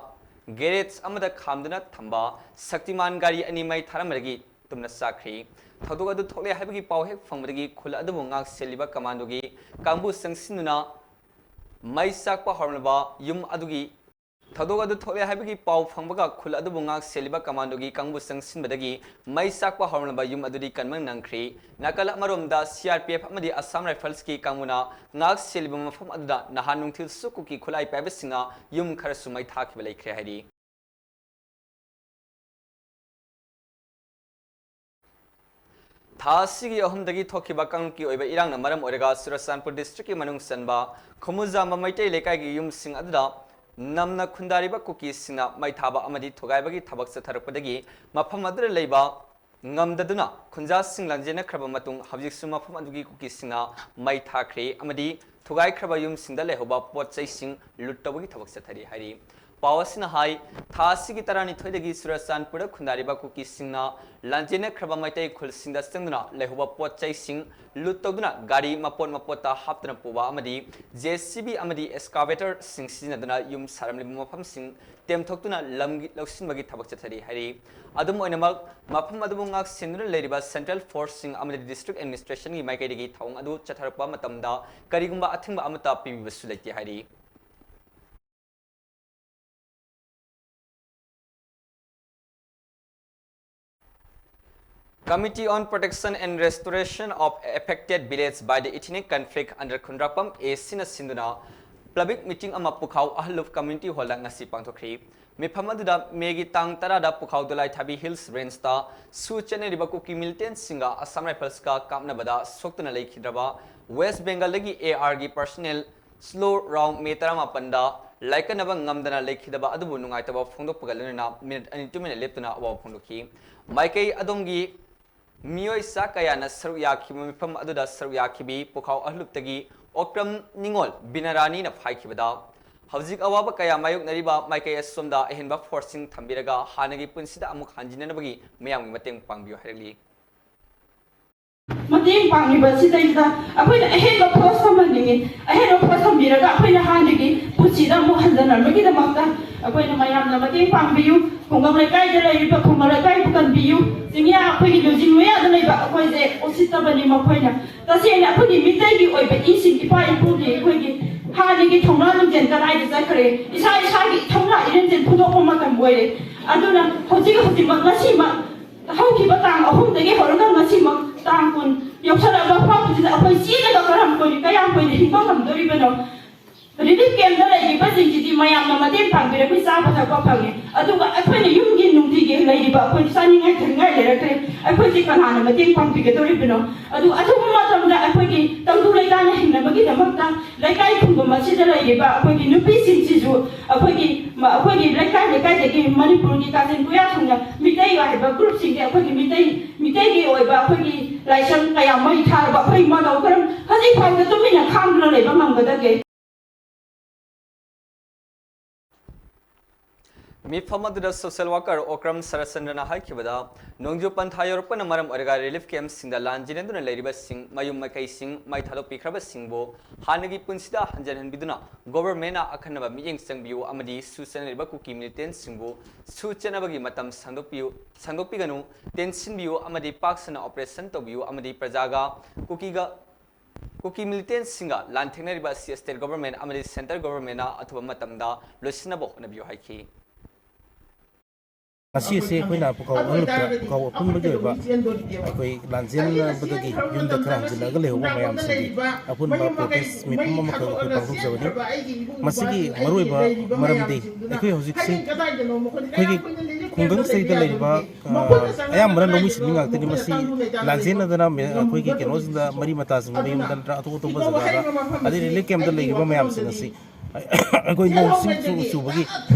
ꯒꯦꯔꯦꯖ ꯑꯃꯗ ꯈꯥꯝꯗꯨꯅ ꯊꯝꯕ ꯁꯛꯇꯤꯃꯥꯟ ꯒꯥꯔꯤ ꯑꯅꯤ ꯃꯩ ꯊꯥꯔꯝꯕꯗꯒꯤ ꯇꯨꯝꯅ ꯆꯥꯛꯈ꯭ꯔꯤ꯫ ꯊꯧꯗꯣꯛ ꯑꯗꯨ ꯊꯣꯛꯂꯦ ꯍꯥꯏꯕꯒꯤ ꯄꯥꯎ ꯍꯦꯛ ꯐꯪꯕꯗꯒꯤ ꯈꯨꯜ ꯑꯗꯨꯕꯨ ꯉꯥꯛ ꯁꯦꯜꯂꯤꯕ ꯀꯃꯥꯟꯗꯣꯒꯤ ꯀꯥꯡꯕꯨ ꯆꯪꯁꯤꯟꯗꯨꯅ ꯃꯩ ꯆꯥꯛꯄ ꯍꯧꯔꯝꯂꯕ ꯌꯨꯝ ꯑꯗꯨꯒꯤ ꯊꯧꯗꯣꯛ ꯑꯗꯨ ꯊꯣꯛꯂꯦ ꯍꯥꯏꯕꯒꯤ ꯄꯥꯎ ꯐꯪꯕꯒ ꯈꯨꯜ ꯑꯗꯨꯕꯨ ꯉꯥꯛ ꯁꯦꯜꯂꯤꯕ ꯀꯃꯥꯟꯗꯣꯒꯤ ꯀꯥꯡꯕꯨ ꯆꯪꯁꯤꯟꯕꯗꯒꯤ ꯃꯩ ꯆꯥꯛꯄ ꯍꯧꯔꯝꯂꯕ ꯌꯨꯝ ꯑꯗꯨꯗꯤ ꯀꯟꯕ ꯅꯪꯈ꯭ꯔꯤ꯫ ꯅꯥꯀꯜ ꯑꯃꯔꯣꯝꯗ ꯁꯤ ꯑꯥꯔ ꯄꯤ ꯑꯦꯐ ꯑꯃꯗꯤ ꯑꯁꯥꯝ ꯔꯥꯏꯐꯜꯁꯀꯤ ꯀꯥꯡꯕꯨꯅ ꯉꯥꯛ ꯁꯦꯜꯂꯤꯕ ꯃꯐꯝ ꯑꯗꯨꯗ ꯅꯍꯥꯟ ꯅꯨꯡꯊꯤꯜꯁꯨ ꯀꯨꯀꯤ ꯈꯨꯠꯂꯥꯏ ꯄꯥꯏꯕꯁꯤꯡꯅ ꯌꯨꯝ ꯈꯔꯁꯨ ꯃꯩ ꯊꯥꯈꯤꯕ ꯂꯩꯈ꯭ꯔꯦ ꯍꯥꯏꯔꯤ꯫ ꯊꯥ ꯑꯁꯤꯒꯤ ꯑꯍꯨꯝꯗꯒꯤ ꯊꯣꯛꯈꯤꯕ ꯀꯥꯡꯂꯨꯞꯀꯤ ꯑꯣꯏꯕ ꯏꯔꯥꯡꯅ ꯃꯔꯝ ꯑꯣꯏꯔꯒ ꯆꯨꯔꯆꯥꯟꯄꯨꯔ ꯗꯤꯁꯇ꯭ꯔꯤꯛꯀꯤ ꯃꯅꯨꯡ ꯆꯟꯕ ꯈꯨꯃꯨꯖꯥꯝꯕ ꯃꯩꯇꯩ ꯂꯩꯀꯥꯏꯒꯤ ꯌꯨꯝꯁꯤꯡ ꯑꯗꯨꯗ ꯅꯝꯅ ꯈꯨꯟꯗꯥꯔꯤꯕ ꯀꯨꯀꯤꯁꯤꯡꯅ ꯃꯩ ꯊꯥꯕ ꯑꯃꯗꯤ ꯊꯨꯒꯥꯏꯕꯒꯤ ꯊꯕꯛ ꯆꯠꯊꯔꯛꯄꯗꯒꯤ ꯃꯐꯝ ꯑꯗꯨꯗ ꯂꯩꯕ ꯉꯝꯗꯗꯨꯅ ꯈꯨꯟꯖꯥꯁꯤꯡ ꯂꯥꯟꯖꯦꯟꯅꯈ꯭ꯔꯕ ꯃꯇꯨꯡ ꯍꯧꯖꯤꯛꯁꯨ ꯃꯐꯝ ꯑꯗꯨꯒꯤ ꯀꯨꯀꯤꯁꯤꯡꯅ ꯃꯩ ꯊꯥꯈ꯭ꯔꯦ ꯑꯃꯗꯤ ꯊꯨꯒꯥꯏꯈ꯭ꯔꯕ ꯌꯨꯝꯁꯤꯡꯗ ꯂꯩꯍꯧꯕ ꯄꯣꯠ ꯆꯩꯁꯤꯡ ꯂꯨꯠ ꯇꯧꯕꯒꯤ ꯊꯕꯛ ꯆꯠꯊꯔꯤ ꯍꯥꯏꯔꯤ꯫ ꯄꯥꯎ ꯑꯁꯤꯅ ꯍꯥꯏ, ꯊꯥ ꯑꯁꯤꯒꯤ ꯇꯔꯥꯅꯤꯊꯣꯏꯗꯒꯤ ꯆꯨꯔꯆꯥꯟꯄꯨꯔꯗ ꯈꯨꯟꯗꯥꯔꯤꯕ ꯀꯨꯀꯤꯁꯤꯡꯅ ꯂꯥꯟꯖꯦꯟꯅꯈ꯭ꯔꯕ ꯃꯩꯇꯩ ꯈꯨꯜꯁꯤꯡꯗ ꯆꯪꯗꯨꯅ ꯂꯩꯍꯧꯕ ꯄꯣꯠ ꯆꯩꯁꯤꯡ ꯂꯨꯠ ꯇꯧꯗꯨꯅ ꯒꯥꯔꯤ ꯃꯄꯣꯠ ꯃꯄꯣꯠꯇ ꯍꯥꯞꯇꯨꯅ ꯄꯨꯕ ꯑꯃꯗꯤ ꯖꯦ ꯁꯤ ꯕꯤ ꯑꯃꯗꯤ ꯑꯦꯛꯁꯀꯥꯚꯦꯇꯔꯁꯤꯡ ꯁꯤꯖꯤꯟꯅꯗꯨꯅ ꯌꯨꯝ ꯁꯥꯔꯝꯂꯤꯕ ꯃꯐꯝꯁꯤꯡ ꯇꯦꯝꯊꯣꯛꯇꯨꯅ ꯂꯝꯒꯤ ꯂꯧꯁꯤꯟꯕꯒꯤ ꯊꯕꯛ ꯆꯠꯊꯔꯤ ꯍꯥꯏꯔꯤ꯫ ꯑꯗꯨꯝ ꯑꯣꯏꯅꯃꯛ, ꯃꯐꯝ ꯑꯗꯨꯕꯨ ꯉꯥꯛ ꯁꯦꯟꯗꯨꯅ ꯂꯩꯔꯤꯕ ꯁꯦꯟꯇ꯭ꯔꯦꯜ ꯐꯣꯔꯁꯁꯤꯡ ꯑꯃꯗꯤ ꯗꯤꯁꯇ꯭ꯔꯤꯛ ꯑꯦꯗꯃꯤꯅꯤꯁꯇ꯭ꯔꯦꯁꯟꯒꯤ ꯃꯥꯏꯀꯩꯗꯒꯤ ꯊꯧꯑꯣꯡ ꯑꯗꯨ ꯆꯠꯊꯔꯛꯄ ꯃꯇꯝꯗ ꯀꯔꯤꯒꯨꯝꯕ ꯑꯊꯤꯡꯕ ꯑꯃꯠꯇ ꯄꯤꯕꯤꯕꯁꯨ ꯂꯩꯇꯦ ꯍꯥꯏꯔꯤ꯫ Committee on Protection and Restoration of Affected Village by the Ethnic Conflict under ꯈꯨꯟꯗ꯭ꯔꯥꯛꯄꯝ ꯑꯦ ꯁꯤꯅ ꯁꯤꯟꯗꯨꯅ ꯄꯕ꯭ꯂꯤꯛ ꯃꯤꯇꯤꯡ ꯑꯃ ꯄꯨꯈꯥꯎ ꯑꯍꯜꯂꯨꯞ ꯀꯝꯃ꯭ꯌꯨꯅꯤꯇꯤ ꯍꯣꯜꯗ ꯉꯁꯤ ꯄꯥꯡꯊꯣꯛꯈ꯭ꯔꯤ꯫ ꯃꯤꯐꯝ ꯑꯗꯨꯗ ꯃꯦꯒꯤ ꯇꯥꯡ ꯇꯔꯥꯗ ꯄꯨꯈꯥꯎ ꯗꯣꯂꯥꯏꯊꯥꯕꯤ ꯍꯤꯜꯁ ꯔꯦꯟꯖꯇ ꯁꯨ ꯆꯠꯅꯔꯤꯕ ꯀꯨꯀꯤ ꯃꯤꯂꯤꯇꯦꯟꯠꯁꯤꯡꯒ ꯑꯁꯥꯝ ꯔꯥꯏꯐꯜꯁꯀ ꯀꯥꯞꯅꯕꯗ ꯁꯣꯛꯇꯨꯅ ꯂꯩꯈꯤꯗ꯭ꯔꯕ ꯋꯦꯁ ꯕꯦꯡꯒꯜꯗꯒꯤ ꯑꯦ ꯑꯥꯔꯒꯤ ꯄꯔꯁꯅꯦꯜ ꯁ꯭ꯂꯣ ꯔꯥꯎꯟ ꯃꯦ ꯇꯔꯥꯃꯥꯄꯟꯗ ꯂꯥꯏꯀꯠꯅꯕ ꯉꯝꯗꯅ ꯂꯩꯈꯤꯗꯕ ꯑꯗꯨꯕꯨ ꯅꯨꯡꯉꯥꯏꯇꯕ ꯐꯣꯡꯗꯣꯛꯄꯒ ꯂꯣꯏꯅꯅ ꯃꯤꯅꯤꯠ ꯑꯅꯤ ꯇꯨꯃꯤꯟꯅ ꯂꯦꯞꯇꯨꯅ ꯑꯋꯥꯕ ꯐꯣꯡꯗꯣꯛꯈꯤ꯫ ꯃꯥꯏꯀꯩ ꯑꯗꯣꯝꯒꯤ ꯃꯤꯑꯣꯏ ꯆꯥ ꯀꯌꯥꯅ ꯁꯔꯨꯛ ꯌꯥꯈꯤꯕ ꯃꯤꯐꯝ ꯑꯗꯨꯗ ꯁꯔꯨꯛ ꯌꯥꯈꯤꯕꯤ ꯄꯨꯈꯥꯎ ꯑꯍꯜꯂꯨꯞꯇꯒꯤ ꯑꯣꯀ꯭ꯔꯝ ꯅꯤꯉꯣꯜ ꯕꯤꯅꯥꯔꯥꯅꯤꯅ ꯍꯥꯏꯈꯤꯕꯗ, ꯍꯧꯖꯤꯛ ꯑꯋꯥꯕ ꯀꯌꯥ ꯃꯥꯌꯣꯛꯅꯔꯤꯕ ꯃꯥꯏꯀꯩ ꯑꯁꯣꯝꯗ ꯑꯍꯦꯟꯕ ꯐꯣꯔꯁꯁꯤꯡ ꯊꯝꯕꯤꯔꯒ ꯍꯥꯟꯅꯒꯤ ꯄꯨꯟꯁꯤꯗ ꯑꯃꯨꯛ ꯍꯟꯖꯤꯟꯅꯅꯕꯒꯤ ꯃꯌꯥꯝꯒꯤ ꯃꯇꯦꯡ ꯄꯥꯡꯕꯤꯌꯨ ꯍꯥꯏꯔꯛꯂꯤ꯫ ꯃꯇꯦꯡ ꯄꯥꯡꯂꯤꯕ ꯑꯁꯤꯗꯩꯁꯤꯗ ꯑꯩꯈꯣꯏꯅ ꯑꯍꯦꯟꯕ ꯐꯣꯔꯁ ꯊꯝꯍꯟꯅꯤꯡꯉꯤ꯫ ꯑꯍꯦꯟꯕ ꯐꯣꯔꯁ ꯊꯝꯕꯤꯔꯒ ꯑꯩꯈꯣꯏꯅ ꯍꯥꯟꯅꯒꯤ ꯄꯨꯟꯁꯤꯗ ꯑꯃꯨꯛ ꯍꯟꯖꯅꯕꯒꯤꯗꯃꯛꯇ ꯑꯩꯈꯣꯏꯅ ꯃꯌꯥꯝꯅ ꯃꯇꯦꯡ ꯄꯥꯡꯕꯤꯌꯨ꯫ ꯈꯨꯡꯒꯪ ꯂꯩꯀꯥꯏꯗ ꯂꯩꯔꯤꯕ ꯈꯨꯡꯒꯪ ꯂꯩꯀꯥꯏꯕꯨ ꯀꯟꯕꯤꯌꯨ꯫ ꯆꯤꯡꯌꯥ ꯑꯩꯈꯣꯏꯒꯤ ꯂꯨꯆꯤꯡ ꯂꯣꯌꯥꯗ ꯂꯩꯕ ꯑꯩꯈꯣꯏꯁꯦ ꯎꯁꯤꯠꯇꯕꯅꯤ꯫ ꯃꯈꯣꯏꯅ ꯇꯁꯦꯡꯅ ꯑꯩꯈꯣꯏꯒꯤ ꯃꯤꯇꯩꯒꯤ ꯑꯣꯏꯕ ꯏꯁꯤꯡ ꯏꯄꯥ ꯏꯄꯨꯒꯤ ꯑꯩꯈꯣꯏꯒꯤ ꯍꯥꯟꯅꯒꯤ ꯊꯧꯅꯥ ꯂꯤꯡꯖꯦꯜ ꯀꯗꯥꯏꯗ ꯆꯠꯈ꯭ꯔꯦ? ꯏꯁꯥ ꯏꯁꯥꯒꯤ ꯏꯊꯧꯅꯥ ꯏꯔꯦꯟꯖꯦꯜ ꯐꯨꯗꯣꯛꯄ ꯃꯇꯝ ꯑꯣꯏꯔꯦ꯫ ꯑꯗꯨꯅ ꯍꯧꯖꯤꯛ ꯍꯧꯖꯤꯛꯃꯛ ꯉꯁꯤꯃꯛ ꯍꯧꯈꯤꯕ ꯇꯥꯡ ꯑꯍꯨꯝꯗꯒꯤ ꯍꯧꯔꯒ ꯉꯁꯤꯃꯛ ꯇꯥꯡ ꯀꯨꯟ ꯌꯧꯁꯜꯂꯛꯑꯕ ꯐꯥꯎꯕꯁꯤꯗ ꯑꯩꯈꯣꯏ ꯆꯦꯜꯂꯒ ꯀꯔꯝ ꯀꯨꯏꯅ ꯀꯌꯥꯝ ꯀꯨꯏꯅ ꯍꯤꯡꯕ ꯉꯝꯗꯣꯔꯤꯕꯅꯣ? ꯔꯤꯂꯤꯐ ꯀꯦꯝꯞꯇ ꯂꯩꯔꯤꯕꯁꯤꯡꯁꯤꯗꯤ ꯃꯌꯥꯝꯅ ꯃꯇꯦꯡ ꯄꯥꯡꯕꯤꯔꯛꯄꯒꯤ ꯆꯥꯕ ꯊꯛꯄ ꯐꯪꯉꯦ, ꯑꯗꯨꯒ ꯑꯩꯈꯣꯏꯅ ꯌꯨꯝꯒꯤ ꯅꯨꯡꯇꯤꯒꯤ ꯂꯩꯔꯤꯕ ꯑꯩꯈꯣꯏ ꯆꯥꯅꯤꯡꯉꯥꯏ ꯊꯛꯅꯤꯡꯉꯥꯏ ꯂꯩꯔꯛꯇ꯭ꯔꯦ꯫ ꯑꯩꯈꯣꯏꯁꯤ ꯀꯅꯥꯅ ꯃꯇꯦꯡ ꯄꯥꯡꯕꯤꯒꯗꯧꯔꯤꯕꯅꯣ? ꯑꯗꯨ ꯑꯊꯨꯕ ꯃꯇꯝꯗ ꯑꯩꯈꯣꯏꯒꯤ ꯇꯪꯗꯨ ꯂꯩꯇꯥꯅ ꯍꯤꯡꯅꯕꯒꯤꯗꯃꯛꯇ ꯂꯩꯀꯥꯏ ꯈꯨꯡꯒꯪ ꯑꯁꯤꯗ ꯂꯩꯔꯤꯕ ꯑꯩꯈꯣꯏꯒꯤ ꯅꯨꯄꯤꯁꯤꯡꯁꯤꯁꯨ ꯑꯩꯈꯣꯏꯒꯤ ꯃ- ꯑꯩꯈꯣꯏꯒꯤ ꯂꯩꯀꯥꯏ ꯂꯩꯀꯥꯏꯗꯒꯤ ꯃꯅꯤꯄꯨꯔꯒꯤ ꯀꯥꯆꯤꯟ ꯀꯣꯌꯥ ꯊꯨꯡꯅ ꯃꯤꯇꯩ ꯍꯥꯏꯕ ꯒ꯭ꯔꯨꯞꯁꯤꯡꯁꯦ ꯑꯩꯈꯣꯏꯒꯤ ꯃꯤꯇꯩ ꯃꯤꯇꯩꯒꯤ ꯑꯣꯏꯕ ꯑꯩꯈꯣꯏꯒꯤ ꯂꯥꯏꯁꯪ ꯀꯌꯥ ꯃꯩ ꯊꯥꯔꯕ ꯑꯩꯈꯣꯏ ꯃꯇꯧ ꯀꯔꯝ ꯍꯧꯖꯤꯛ ꯐꯥꯎꯗ ꯇꯨꯃꯤꯟꯅ ꯈꯥꯡꯗꯨꯅ ꯂꯩꯕ ꯉꯝꯒꯗꯒꯦ? ꯃꯤꯐꯝ ꯑꯗꯨꯗ ꯁꯣꯁꯤꯌꯦꯜ ꯋꯥꯀꯔ ꯑꯣꯀ꯭ꯔꯝ ꯁꯔꯠꯆꯟꯗ꯭ꯔꯅ ꯍꯥꯏꯈꯤꯕꯗ, ꯅꯣꯡꯖꯨ ꯄꯟꯊꯥ ꯌꯧꯔꯛꯄꯅ ꯃꯔꯝ ꯑꯣꯏꯔꯒ ꯔꯤꯂꯤꯐ ꯀꯦꯝꯞꯁꯤꯡꯗ ꯂꯥꯟꯖꯦꯟꯅꯗꯨꯅ ꯂꯩꯔꯤꯕꯁꯤꯡ, ꯃꯌꯨꯝ ꯃꯀꯩꯁꯤꯡ, ꯃꯩ ꯊꯥꯗꯣꯛꯄꯤꯈ꯭ꯔꯕꯁꯤꯡꯕꯨ ꯍꯥꯟꯅꯒꯤ ꯄꯨꯟꯁꯤꯗ ꯍꯟꯖꯤꯟꯍꯟꯕꯤꯗꯨꯅ ꯒꯣꯚꯔꯟꯃꯦꯟꯠꯅ ꯑꯈꯟꯅꯕ ꯃꯤꯠꯌꯦꯡ ꯆꯪꯕꯤꯌꯨ ꯑꯃꯗꯤ ꯁꯨ ꯆꯠꯅꯔꯤꯕ ꯀꯨꯀꯤ ꯃꯤꯂꯤꯇꯦꯟꯠꯁꯤꯡꯕꯨ ꯁꯨ ꯆꯠꯅꯕꯒꯤ ꯃꯇꯝ ꯁꯥꯡꯗꯣꯛꯄꯤꯌꯨ, ꯁꯥꯡꯗꯣꯛꯄꯤꯒꯅꯨ, ꯇꯦꯟꯁꯤꯟꯕꯤꯌꯨ ꯑꯃꯗꯤ ꯄꯥꯛ ꯁꯟꯅ ꯑꯣꯄꯔꯦꯁꯟ ꯇꯧꯕꯤꯌꯨ ꯑꯃꯗꯤ ꯄ꯭ꯔꯖꯥꯒ ꯀꯨꯀꯤꯒ ꯀꯨꯀꯤ ꯃꯤꯂꯤꯇꯦꯟꯠꯁꯤꯡꯒ ꯂꯥꯟꯊꯦꯡꯅꯔꯤꯕ ꯑꯁꯤ ꯁ꯭ꯇꯦꯠ ꯒꯣꯚꯔꯟꯃꯦꯟꯠ ꯑꯃꯗꯤ ꯁꯦꯟꯇ꯭ꯔꯦꯜ ꯒꯣꯚꯔꯟꯃꯦꯟꯠꯅ ꯑꯊꯨꯕ ꯃꯇꯝꯗ ꯂꯣꯏꯁꯤꯟꯅꯕ ꯍꯣꯠꯅꯕꯤꯌꯨ ꯍꯥꯏꯈꯤ꯫ ꯉꯁꯤ ꯑꯁꯤ ꯑꯩꯈꯣꯏꯅ ꯄꯨꯈꯥꯎ ꯑꯍꯜꯂꯨꯞꯇ ꯄꯨꯈꯥꯎ ꯑꯄꯨꯟꯕꯒꯤ ꯑꯣꯏꯕ ꯑꯩꯈꯣꯏ ꯂꯥꯟꯖꯦꯟꯅꯕꯗꯒꯤ ꯌꯨꯝꯗ ꯈꯔ ꯍꯟꯖꯤꯜꯂꯛꯑꯒ ꯂꯩꯍꯧꯕ ꯃꯌꯥꯝꯁꯤꯡꯒꯤ ꯑꯄꯨꯟꯕ ꯄ꯭ꯔꯣꯇꯦꯁ ꯃꯤꯐꯝ ꯑꯃꯈꯛ ꯑꯩꯈꯣꯏ ꯄꯥꯡꯊꯣꯛꯆꯕꯅꯤ꯫ ꯃꯁꯤꯒꯤ ꯃꯔꯨꯑꯣꯏꯕ ꯃꯔꯝꯗꯤ ꯑꯩꯈꯣꯏ ꯍꯧꯖꯤꯛꯁꯤ ꯑꯩꯈꯣꯏꯒꯤ ꯈꯨꯡꯒꯪꯁꯤꯗ ꯂꯩꯔꯤꯕ ꯑꯌꯥꯝꯕꯅ ꯂꯧꯃꯤ ꯁꯤꯟꯃꯤ ꯉꯥꯛꯇꯅꯤ꯫ ꯃꯁꯤ ꯂꯥꯟꯖꯦꯟꯅꯗꯅ ꯑꯩꯈꯣꯏꯒꯤ ꯀꯩꯅꯣꯁꯤꯡꯗ ꯃꯔꯤ ꯃꯇꯥꯁꯤꯡ ꯃꯌꯨꯝꯗ ꯅꯠꯇ꯭ꯔꯒ ꯑꯇꯣꯞ ꯑꯇꯣꯞꯄ ꯖꯒꯥꯗ ꯑꯗꯩ ꯔꯤꯂꯤꯐ ꯀꯦꯝꯞꯇ ꯂꯩꯔꯤꯕ ꯃꯌꯥꯝꯁꯤꯡ ꯑꯁꯤ ꯑꯩꯈꯣꯏ ꯅꯣꯡ ꯆꯤꯡ ꯆꯨ- ꯆꯨꯕꯒꯤ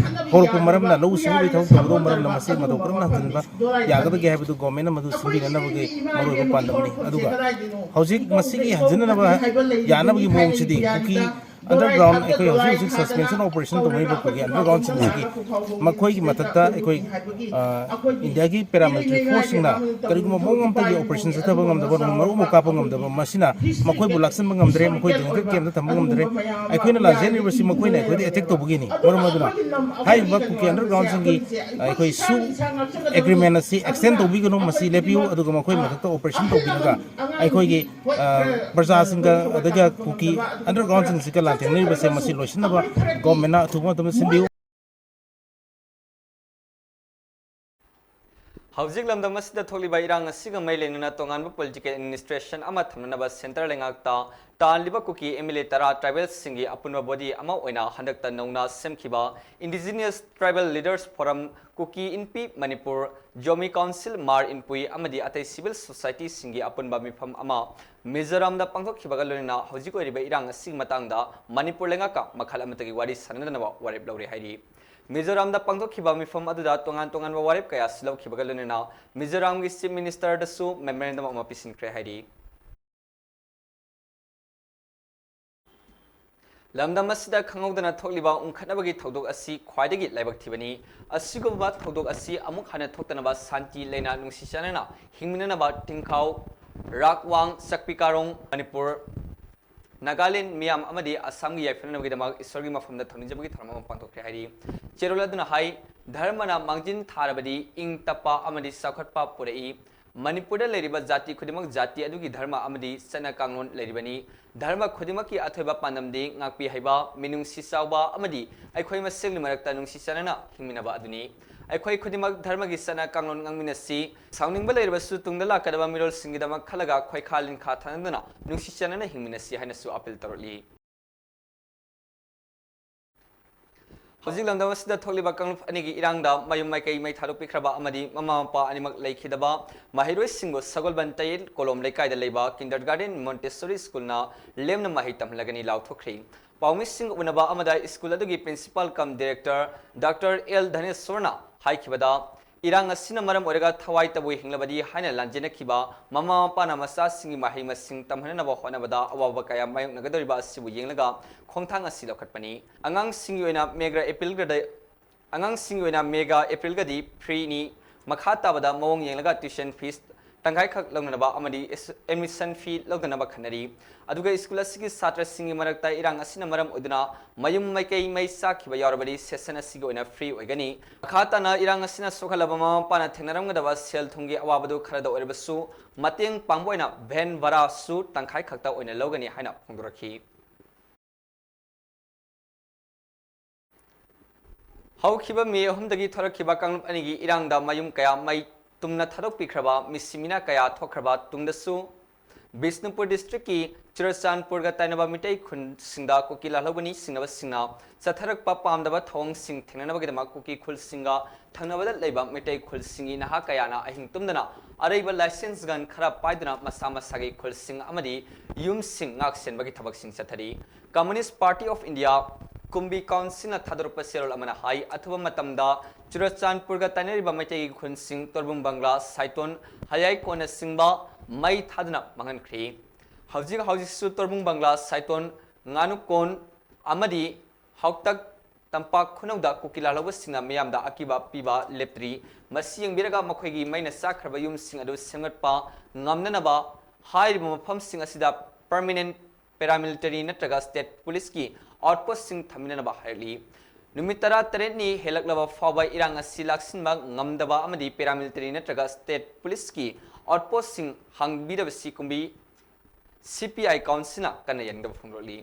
ꯍꯧꯔꯛꯄ ꯃꯔꯝꯅ, ꯂꯧꯎ ꯁꯤꯡꯎꯕꯒꯤ ꯊꯕꯛ ꯇꯧꯒꯗꯧꯕ ꯃꯔꯝꯅ ꯃꯁꯤ ꯃꯇꯧ ꯀꯔꯝꯅ ꯍꯟꯖꯤꯟꯕ ꯌꯥꯒꯗꯒꯦ ꯍꯥꯏꯕꯗꯨ ꯒꯣꯔꯃꯦꯟꯅ ꯃꯗꯨ ꯁꯤꯟꯕꯤꯅꯅꯕꯒꯤ ꯃꯔꯨꯑꯣꯏꯕ ꯄꯥꯟꯗꯝꯅꯤ꯫ ꯑꯗꯨꯒ ꯍꯧꯖꯤꯛ ꯃꯁꯤꯒꯤ ꯍꯟꯖꯤꯟꯅꯅꯕ ꯌꯥꯅꯕꯒꯤ ꯃꯑꯣꯡꯁꯤꯗꯤ ꯀꯨꯀꯤ ꯑꯟꯗꯔꯒ꯭ꯔꯥꯎꯟ, ꯑꯩꯈꯣꯏ ꯍꯧꯖꯤꯛ ꯍꯧꯖꯤꯛ ꯁꯁꯄꯦꯟꯁꯟ ꯑꯣꯄꯔꯦꯁꯟ ꯇꯧꯅꯔꯤꯕ ꯀꯨꯀꯤ ꯑꯟꯗꯔꯒ꯭ꯔꯥꯎꯟꯁꯤꯡꯁꯤꯒꯤ ꯃꯈꯣꯏꯒꯤ ꯃꯊꯛꯇ ꯑꯩꯈꯣꯏ, ꯑ, ꯏꯟꯗꯤꯌꯥꯒꯤ ꯄꯦꯔꯥꯃꯤꯂꯤꯇꯔꯤ ꯐꯣꯔꯁꯁꯤꯡꯅ ꯀꯔꯤꯒꯨꯝꯕ ꯃꯑꯣꯡ ꯑꯃꯠꯇꯒꯤ ꯑꯣꯄꯔꯦꯁꯟ ꯆꯠꯊꯕ ꯉꯝꯗꯕ, ꯃꯔꯨ ꯑꯃ ꯀꯥꯞꯄ ꯉꯝꯗꯕ, ꯃꯁꯤꯅ ꯃꯈꯣꯏꯕꯨ ꯂꯥꯛꯁꯤꯟꯕ ꯉꯝꯗ꯭ꯔꯦ, ꯃꯈꯣꯏ ꯗꯦꯟꯖꯔ ꯀꯦꯝꯗ ꯊꯝꯕ ꯉꯝꯗ꯭ꯔꯦ꯫ ꯑꯩꯈꯣꯏꯅ ꯂꯥꯟꯖꯦꯜꯂꯤꯕꯁꯤ ꯃꯈꯣꯏꯅ ꯑꯩꯈꯣꯏꯗ ꯑꯦꯇꯦꯛ ꯇꯧꯕꯒꯤꯅꯤ꯫ ꯃꯔꯝ ꯑꯗꯨꯅ ꯍꯥꯏꯔꯤꯕ ꯀꯨꯀꯤ ꯑꯟꯗꯔꯒ꯭ꯔꯥꯎꯟꯁꯤꯡꯒꯤ ꯑꯩꯈꯣꯏ ꯁꯨ ꯑꯦꯒ꯭ꯔꯤꯃꯦꯟ ꯑꯁꯤ ꯑꯦꯛꯁꯇꯦꯟ ꯇꯧꯕꯤꯒꯅꯨ, ꯃꯁꯤ ꯂꯦꯞꯄꯤꯌꯨ, ꯑꯗꯨꯒ ꯃꯈꯣꯏ ꯃꯊꯛꯇ ꯑꯣꯄꯔꯦꯁꯟ ꯇꯧꯕꯤꯔꯒ ꯑꯩꯈꯣꯏꯒꯤ, ꯑ, ꯄ꯭ꯔꯖꯥꯁꯤꯡꯒ ꯑꯗꯨꯒ ꯀꯨꯀꯤ ꯑꯟꯗꯔꯒ꯭ꯔꯥꯎꯟꯁꯤꯡꯁꯤꯒ ꯂꯥꯟꯊꯦꯡꯅꯔꯤꯕꯁꯦ ꯃꯁꯤ ꯂꯣꯏꯁꯤꯟꯅꯕ ꯒꯣꯔꯃꯦꯟꯅ ꯑꯊꯨꯕ ꯃꯇꯝꯗ ꯁꯤꯟꯕꯤꯌꯨ꯫ ꯍꯧꯖꯤꯛ ꯂꯝꯗꯝ ꯑꯁꯤꯗ ꯊꯣꯛꯂꯤꯕ ꯏꯔꯥꯡ ꯑꯁꯤꯒ ꯃꯔꯤ ꯂꯩꯅꯅ ꯇꯣꯉꯥꯟꯕ ꯄꯣꯂꯤꯇꯤꯀꯦꯜ ꯑꯦꯗꯃꯤꯅꯤꯁꯇ꯭ꯔꯦꯁꯟ ꯑꯃ ꯊꯝꯅꯅꯕ ꯁꯦꯟꯇꯔ ꯂꯩꯉꯥꯛꯇ ꯇꯥꯍꯜꯂꯤꯕ ꯀꯨꯀꯤ ꯑꯦꯝ ꯑꯦꯜ ꯑꯦ ꯇꯔꯥ ꯇ꯭ꯔꯥꯏꯕꯦꯜꯁꯤꯡꯒꯤ ꯑꯄꯨꯟꯕ ꯕꯣꯗꯤ ꯑꯃ ꯑꯣꯏꯅ ꯍꯟꯗꯛꯇ ꯅꯧꯅ ꯁꯦꯝꯈꯤꯕ indigenous tribal leaders forum, Kuki Inpi Manipur, Zomi council Mar Inpui ꯑꯃꯗꯤ ꯑꯇꯩ ꯁꯤꯚꯤꯜ ꯁꯣꯁꯥꯏꯇꯤꯁꯤꯡꯒꯤ ꯑꯄꯨꯟꯕ ꯃꯤꯐꯝ ꯑꯃ ꯃꯤꯖꯣꯔꯥꯝꯗ ꯄꯥꯡꯊꯣꯛꯈꯤꯕꯒ ꯂꯣꯏꯅꯅ ꯍꯧꯖꯤꯛ ꯑꯣꯏꯔꯤꯕ ꯏꯔꯥꯡ ꯑꯁꯤꯒꯤ ꯃꯇꯥꯡꯗ ꯃꯅꯤꯄꯨꯔ ꯂꯩꯉꯥꯛꯀ ꯃꯈꯜ ꯑꯃꯠꯇꯒꯤ ꯋꯥꯔꯤ ꯁꯥꯟꯅꯗꯅꯕ ꯋꯥꯔꯦꯞ ꯂꯧꯔꯦ ꯍꯥꯏꯔꯤ꯫ ꯃꯤꯖꯣꯔꯥꯝꯗ ꯄꯥꯡꯊꯣꯛꯈꯤꯕ ꯃꯤꯐꯝ ꯑꯗꯨꯗ ꯇꯣꯉꯥꯟ ꯇꯣꯉꯥꯟꯕ ꯋꯥꯔꯦꯞ ꯀꯌꯥꯁꯨ ꯂꯧꯈꯤꯕꯒ ꯂꯣꯏꯅꯅ ꯃꯤꯖꯣꯔꯥꯝꯒꯤ ꯆꯤꯐ ꯃꯤꯅꯤꯁꯇꯔꯗꯁꯨ ꯃꯦꯃꯣꯔꯦꯟꯗꯝ ꯑꯃ ꯄꯤꯁꯤꯟꯈ꯭ꯔꯦ ꯍꯥꯏꯔꯤ꯫ ꯂꯝꯗꯝ ꯑꯁꯤꯗ ꯈꯪꯍꯧꯗꯅ ꯊꯣꯛꯂꯤꯕ ꯎꯪꯈꯠꯅꯕꯒꯤ ꯊꯧꯗꯣꯛ ꯑꯁꯤ ꯈ꯭ꯋꯥꯏꯗꯒꯤ ꯂꯥꯏꯕꯛ ꯊꯤꯕꯅꯤ꯫ ꯑꯁꯤꯒꯨꯝꯕ ꯊꯧꯗꯣꯛ ꯑꯁꯤ ꯑꯃꯨꯛ ꯍꯟꯅ ꯊꯣꯛꯇꯅꯕ ꯁꯥꯟꯇꯤ ꯂꯩꯅ ꯅꯨꯡꯁꯤ ꯆꯥꯟꯅꯅ ꯍꯤꯡꯃꯤꯟꯅꯅꯕ ꯇꯤꯡꯈꯥꯎ, ꯔꯥꯛꯋꯥꯡ, ꯆꯛꯄꯤ ꯀꯥꯔꯣꯡ, ꯃꯅꯤꯄꯨꯔ, ꯅꯥꯒꯥꯂꯦꯟ ꯃꯤꯌꯥꯝ ꯑꯃꯗꯤ ꯑꯁꯥꯝꯒꯤ ꯌꯥꯏꯐꯅꯕꯒꯤꯗꯃꯛ ꯏꯁꯣꯔꯒꯤ ꯃꯐꯝꯗ ꯊꯧꯅꯤꯖꯕꯒꯤ ꯊꯧꯔꯝ ꯑꯃ ꯄꯥꯡꯊꯣꯛꯈ꯭ꯔꯦ ꯍꯥꯏꯔꯤ꯫ ꯆꯦꯔꯣꯜ ꯑꯗꯨꯅ ꯍꯥꯏ, ꯙꯔꯃꯅ ꯃꯥꯡꯖꯤꯟ ꯊꯥꯔꯕꯗꯤ ꯏꯪ ꯇꯞꯄ ꯑꯃꯗꯤ ꯆꯥꯎꯈꯠꯄ ꯄꯨꯔꯛꯏ꯫ ꯃꯅꯤꯄꯨꯔꯗ ꯂꯩꯔꯤꯕ ꯖꯥꯇꯤ ꯈꯨꯗꯤꯡꯃꯛ ꯖꯥꯇꯤ ꯑꯗꯨꯒꯤ ꯙꯔꯃ ꯑꯃꯗꯤ ꯆꯠꯅ ꯀꯥꯡꯂꯣꯟ ꯂꯩꯔꯤꯕꯅꯤ꯫ ꯙꯔꯃ ꯈꯨꯗꯤꯡꯃꯛꯀꯤ ꯑꯊꯣꯏꯕ ꯄꯥꯟꯗꯝꯗꯤ ꯉꯥꯛꯄꯤ ꯍꯩꯕ, ꯃꯤꯅꯨꯡꯁꯤ ꯆꯥꯎꯕ ꯑꯃꯗꯤ ꯑꯩꯈꯣꯏ ꯃꯁꯦꯜꯒꯤ ꯃꯔꯛꯇ ꯅꯨꯡꯁꯤ ꯆꯥꯟꯅꯅ ꯍꯤꯡꯃꯤꯟꯅꯕ ꯑꯗꯨꯅꯤ꯫ ꯑꯩꯈꯣꯏ ꯈꯨꯗꯤꯡꯃꯛ ꯙꯔꯃꯒꯤ ꯆꯠꯅ ꯀꯥꯡꯂꯣꯟ ꯉꯥꯛꯃꯤꯟꯅꯁꯤ꯫ ꯁꯥꯎꯅꯤꯡꯕ ꯂꯩꯔꯕꯁꯨ ꯇꯨꯡꯗ ꯂꯥꯛꯀꯗꯕ ꯃꯤꯔꯣꯜꯁꯤꯡꯒꯤꯗꯃꯛ ꯈꯜꯂꯒ ꯈꯣꯏꯈꯥ ꯂꯤꯟꯈꯥ ꯊꯥꯅꯗꯨꯅ ꯅꯨꯡꯁꯤ ꯆꯥꯟꯅꯅ ꯍꯤꯡꯃꯤꯟꯅꯁꯤ ꯍꯥꯏꯅꯁꯨ ꯑꯥꯄꯤꯜ ꯇꯧꯔꯛꯂꯤ꯫ ꯍꯧꯖꯤꯛ ꯂꯝꯗꯝ ꯑꯁꯤꯗ ꯊꯣꯛꯂꯤꯕ ꯀꯥꯡꯂꯨꯞ ꯑꯅꯤꯒꯤ ꯏꯔꯥꯡꯗ ꯃꯌꯨꯝ ꯃꯥꯏꯀꯩ ꯃꯩ ꯊꯥꯗꯣꯛꯄꯤꯈ꯭ꯔꯕ ꯑꯃꯗꯤ ꯃꯃꯥ ꯃꯄꯥ ꯑꯅꯤꯃꯛ ꯂꯩꯈꯤꯗꯕ ꯃꯍꯩꯔꯣꯏꯁꯤꯡꯕꯨ ꯁꯒꯣꯜꯕꯟ ꯇꯌꯦꯜ ꯀꯣꯂꯣꯝ ꯂꯩꯀꯥꯏꯗ ꯂꯩꯕ ꯀꯤꯟꯗꯔꯒꯥꯔꯗꯦꯟ ꯃꯣꯟꯇꯦꯁꯣꯔꯤ ꯁ꯭ꯀꯨꯜꯅ ꯂꯦꯝꯅ ꯃꯍꯩ ꯇꯝꯍꯜꯂꯒꯅꯤ ꯂꯥꯎꯊꯣꯛꯈ꯭ꯔꯦ꯫ ꯄꯥꯎꯃꯤꯁꯤꯡꯒ ꯎꯅꯕ ꯑꯃꯗ ꯁ꯭ꯀꯨꯜ ꯑꯗꯨꯒꯤ principal cum director Doctor L ꯙꯅꯦꯁ꯭ꯋꯔꯅ ꯍꯥꯏꯈꯤꯕꯗ, ꯏꯔꯥꯡ ꯑꯁꯤꯅ ꯃꯔꯝ ꯑꯣꯏꯔꯒ ꯊꯋꯥꯏ ꯇꯕꯨ ꯍꯤꯡꯂꯕꯗꯤ ꯍꯥꯏꯅ ꯂꯥꯟꯖꯦꯟꯅꯈꯤꯕ ꯃꯃꯥ ꯃꯄꯥꯅ ꯃꯆꯥꯁꯤꯡꯒꯤ ꯃꯍꯩ ꯃꯁꯤꯡ ꯇꯝꯍꯟꯅꯕ ꯍꯣꯠꯅꯕꯗ ꯑꯋꯥꯕ ꯀꯌꯥ ꯃꯥꯌꯣꯛꯅꯒꯗꯧꯔꯤꯕ ꯑꯁꯤꯕꯨ ꯌꯦꯡꯂꯒ ꯈꯣꯡꯊꯥꯡ ꯑꯁꯤ ꯂꯧꯈꯠꯄꯅꯤ꯫ ꯑꯉꯥꯡꯁꯤꯡꯒꯤ ꯑꯣꯏꯅ ꯃꯦꯒꯥ ꯑꯦꯄ꯭ꯔꯤꯜꯒꯗ ꯑꯉꯥꯡꯁꯤꯡꯒꯤ ꯑꯣꯏꯅ ꯃꯦꯒꯥ ꯑꯦꯄ꯭ꯔꯤꯜꯒꯗꯤ ꯐ꯭ꯔꯤꯅꯤ꯫ ꯃꯈꯥ ꯇꯥꯕꯗ ꯃꯑꯣꯡ ꯌꯦꯡꯂꯒ tuition fees ꯇꯪꯈꯥꯏꯈꯛ ꯂꯧꯅꯅꯕ ꯑꯃꯗꯤ admission fee ꯂꯧꯗꯅꯕ ꯈꯟꯅꯔꯤ꯫ ꯑꯗꯨꯒ ꯁ꯭ꯀꯨꯜ ꯑꯁꯤꯒꯤ ꯁꯥꯇ꯭ꯔꯁꯤꯡꯒꯤ ꯃꯔꯛꯇ ꯏꯔꯥꯡ ꯑꯁꯤꯅ ꯃꯔꯝ ꯑꯣꯏꯗꯨꯅ ꯃꯌꯨꯝ ꯃꯩꯀꯩ ꯃꯩ ꯆꯥꯛꯈꯤꯕ ꯌꯥꯎꯔꯕꯗꯤ session ꯑꯁꯤꯒꯤ ꯑꯣꯏꯅ ꯐ꯭ꯔꯤ ꯑꯣꯏꯒꯅꯤ꯫ ꯃꯈꯥ ꯇꯥꯅ ꯏꯔꯥꯡ ꯑꯁꯤꯅ ꯁꯣꯛꯍꯜꯂꯕ ꯃꯃꯥ ꯃꯄꯥꯅ ꯊꯦꯡꯅꯔꯝꯒꯗꯕ ꯁꯦꯜ ꯊꯨꯝꯒꯤ ꯑꯋꯥꯕꯗꯨ ꯈꯔꯗ ꯑꯣꯏꯔꯕꯁꯨ ꯃꯇꯦꯡ ꯄꯥꯡꯕ ꯑꯣꯏꯅ ꯚꯦꯟ ꯚꯔꯥꯁꯨ ꯇꯪꯈꯥꯏ ꯈꯛꯇ ꯑꯣꯏꯅ ꯂꯧꯒꯅꯤ ꯍꯥꯏꯅ ꯐꯣꯡꯗꯣꯔꯛꯈꯤ꯫ ꯍꯧꯈꯤꯕ ꯃꯦ ꯑꯍꯨꯝꯗꯒꯤ ꯊꯣꯔꯛꯈꯤꯕ ꯀꯥꯡꯂꯨꯞ ꯑꯅꯤꯒꯤ ꯏꯔꯥꯡꯗ ꯃꯌꯨꯝ ꯀꯌꯥ ꯃꯩ ꯇꯨꯝꯅ ꯊꯥꯗꯣꯛꯄꯤꯈ꯭ꯔꯕ, ꯃꯤꯁꯤ ꯃꯤꯅꯥ ꯀꯌꯥ ꯊꯣꯛꯈ꯭ꯔꯕ ꯇꯨꯡꯗꯁꯨ, ꯕꯤꯁꯅꯨꯄꯨꯔ district ꯀꯤ ꯆꯨꯔꯆꯥꯟꯄꯨꯔꯒ ꯇꯥꯏꯅꯕ ꯃꯤꯇꯩ ꯈꯨꯟꯁꯤꯡꯗ ꯀꯨꯀꯤ ꯂꯥꯜꯍꯧꯕꯅꯤ ꯁꯤꯡꯅꯕꯁꯤꯡꯅ ꯆꯠꯊꯔꯛꯄ ꯄꯥꯝꯗꯕ ꯊꯧꯑꯣꯡꯁꯤꯡ ꯊꯦꯡꯅꯅꯕꯒꯤꯗꯃꯛ ꯀꯨꯀꯤ ꯈꯨꯜꯁꯤꯡꯒ ꯊꯪꯅꯕꯗ ꯂꯩꯕ ꯃꯤꯇꯩ ꯈꯨꯜꯁꯤꯡꯒꯤ ꯅꯍꯥ ꯀꯌꯥꯅ ꯑꯍꯤꯡ ꯇꯨꯝꯗꯅ ꯑꯔꯩꯕ license gun ꯈꯔ ꯄꯥꯏꯗꯨꯅ ꯃꯁꯥ ꯃꯁꯥꯒꯤ ꯈꯨꯜꯁꯤꯡ ꯑꯃꯗꯤ ꯌꯨꯝꯁꯤꯡ ꯉꯥꯛ ꯁꯦꯟꯕꯒꯤ ꯊꯕꯛꯁꯤꯡ ꯆꯠꯊꯔꯤ꯫ Communist Party of India, ꯀꯨꯝꯕꯤ council ꯅ ꯊꯥꯗꯣꯔꯛꯄ ꯆꯦꯔꯣꯜ ꯑꯃꯅ ꯍꯥꯏ, ꯑꯊꯨꯕ ꯃꯇꯝꯗ ꯆꯨꯔꯆꯥꯟꯄꯨꯔꯒ ꯇꯥꯏꯅꯔꯤꯕ ꯃꯩꯇꯩꯒꯤ ꯈꯨꯟꯁꯤꯡ ꯇꯣꯔꯕꯨꯡ ꯕꯪꯒ꯭ꯂꯥ, ꯁꯥꯏꯇꯣꯟ, ꯍꯌꯥꯏꯀꯣꯟꯅꯆꯤꯡꯕ ꯃꯩ ꯊꯥꯗꯨꯅ ꯃꯥꯡꯍꯟꯈ꯭ꯔꯤ꯫ ꯍꯧꯖꯤꯛ ꯍꯧꯖꯤꯛꯁꯨ ꯇꯣꯔꯕꯨꯡ ꯕꯪꯒ꯭ꯂꯥ, ꯁꯥꯏꯇꯣꯟ, ꯉꯥꯅꯨꯀꯣꯟ ꯑꯃꯗꯤ ꯍꯥꯎꯇꯛ ꯇꯝꯄꯥꯛ ꯈꯨꯅꯧꯗ ꯀꯨꯀꯤ ꯂꯥꯜꯍꯧꯕꯁꯤꯡꯅ ꯃꯤꯌꯥꯝꯗ ꯑꯀꯤꯕ ꯄꯤꯕ ꯂꯦꯞꯇ꯭ꯔꯤ꯫ ꯃꯁꯤ ꯌꯦꯡꯕꯤꯔꯒ ꯃꯈꯣꯏꯒꯤ ꯃꯩꯅ ꯆꯥꯛꯈ꯭ꯔꯕ ꯌꯨꯝꯁꯤꯡ ꯑꯗꯨ ꯁꯦꯝꯒꯠꯄ ꯉꯝꯅꯅꯕ ꯍꯥꯏꯔꯤꯕ ꯃꯐꯝꯁꯤꯡ ꯑꯁꯤꯗ permanent paramilitary ꯅꯠꯇ꯭ꯔꯒ state police ꯀꯤ outpost ꯁꯤꯡ ꯊꯝꯕꯤꯅꯅꯕ ꯍꯥꯏꯔꯛꯂꯤ꯫ ꯅꯨꯃꯤꯠ ꯇꯔꯥꯇꯔꯦꯠꯅꯤ ꯍꯦꯜꯂꯛꯂꯕ ꯐꯥꯎꯕ ꯏꯔꯥꯡ ꯑꯁꯤ ꯂꯥꯛꯁꯤꯟꯕ ꯉꯝꯗꯕ ꯑꯃꯗꯤ paramilitary ꯅꯠꯇ꯭ꯔꯒ state police ꯀꯤ outpost ꯁꯤꯡ ꯍꯥꯡꯕꯤꯗꯕꯁꯤ ꯀꯨꯝꯕꯤ C P I council ꯅ ꯀꯟꯅ ꯌꯥꯅꯤꯡꯗꯕ ꯐꯣꯡꯗꯣꯛꯂꯤ꯫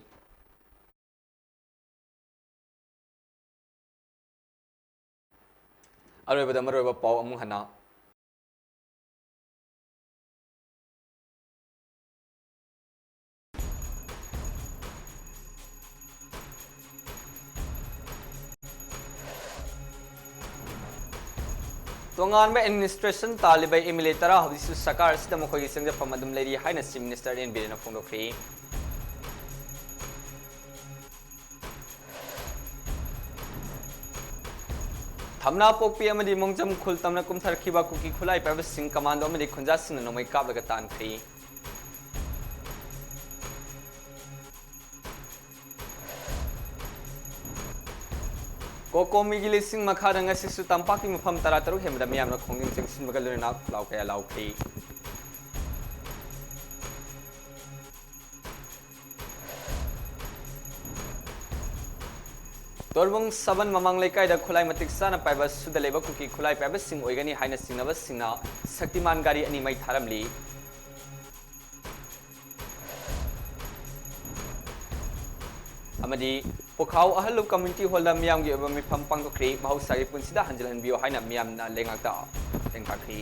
ꯑꯔꯣꯏꯕꯗ ꯃꯔꯨꯑꯣꯏꯕ ꯄꯥꯎ ꯑꯃꯨꯛ ꯍꯟꯅ꯫ ꯇꯣꯉꯥꯟꯕ administration ꯇꯥꯜꯂꯤꯕ M L A ꯇꯔꯥ ꯍꯧꯖꯤꯛꯁꯨ ꯁꯔꯀꯥꯔ ꯑꯁꯤꯗ ꯃꯈꯣꯏꯒꯤ ꯆꯪꯖꯐꯝ ꯑꯗꯨꯝ ꯂꯩꯔꯤ ꯍꯥꯏꯅ Chief Minister N Biren ꯅ ꯐꯣꯡꯗꯣꯛꯈ꯭ꯔꯦ꯫ ꯊꯝꯅꯥꯄꯣꯛꯄꯤ ꯑꯃꯗꯤ ꯃꯣꯡꯖꯝ ꯈꯨꯜ ꯇꯝꯅ ꯀꯨꯝꯊꯔꯛꯈꯤꯕ ꯀꯨꯀꯤ ꯈꯨꯠꯂꯥꯏ ꯄꯥꯏꯕꯁꯤꯡ ꯀꯃꯥꯟꯗꯣ ꯑꯃꯗꯤ ꯈꯨꯟꯖꯥꯁꯤꯡꯅ ꯅꯣꯡꯃꯩ ꯀꯥꯞꯂꯒ ꯇꯥꯟꯈ꯭ꯔꯦ꯫ ꯀꯣꯀꯣꯃꯤꯒꯤ ꯂꯤꯁꯤꯡ ꯃꯈꯥꯗ ꯉꯁꯤꯁꯨ ꯇꯝꯄꯥꯛꯀꯤ ꯃꯐꯝ ꯇꯔꯥꯇꯔꯨꯛ ꯍꯦꯟꯕꯗ ꯃꯤꯌꯥꯝꯅ ꯈꯣꯡꯖꯪ ꯆꯪꯁꯤꯟꯕꯒ ꯂꯣꯏꯅꯅ ꯈꯨꯜꯂꯥꯎ ꯀꯌꯥ ꯂꯥꯎꯈꯤ꯫ ꯇꯣꯔꯕꯨꯡ ꯁꯕꯟ ꯃꯃꯥꯡ ꯂꯩꯀꯥꯏꯗ ꯈꯨꯠꯂꯥꯏ ꯃꯇꯤꯛ ꯆꯥꯅ ꯄꯥꯏꯕ ꯁꯨꯗ ꯂꯩꯕ ꯀꯨꯀꯤ ꯈꯨꯠꯂꯥꯏ ꯄꯥꯏꯕꯁꯤꯡ ꯑꯣꯏꯒꯅꯤ ꯍꯥꯏꯅ ꯆꯤꯡꯅꯕꯁꯤꯡꯅ ꯁꯛꯇꯤꯃꯥꯟ ꯒꯥꯔꯤ ꯑꯅꯤ ꯃꯩ ꯊꯥꯔꯝꯂꯤ꯫ ꯑꯃꯗꯤ ꯄꯨꯈꯥꯎ ꯑꯍꯜꯂꯨꯞ ꯀꯝꯃ꯭ꯌꯨꯅꯤꯇꯤ ꯍꯣꯜꯗ ꯃꯤꯌꯥꯝꯒꯤ ꯑꯣꯏꯕ ꯃꯤꯐꯝ ꯄꯥꯡꯊꯣꯛꯈ꯭ꯔꯤ꯫ ꯃꯍꯧꯁꯥꯒꯤ ꯄꯨꯟꯁꯤꯗ ꯍꯟꯖꯤꯜꯍꯟꯕꯤꯌꯨ ꯍꯥꯏꯅ ꯃꯤꯌꯥꯝꯅ ꯂꯩꯉꯥꯛꯇ ꯂꯦꯡꯇꯥꯛꯈ꯭ꯔꯤ꯫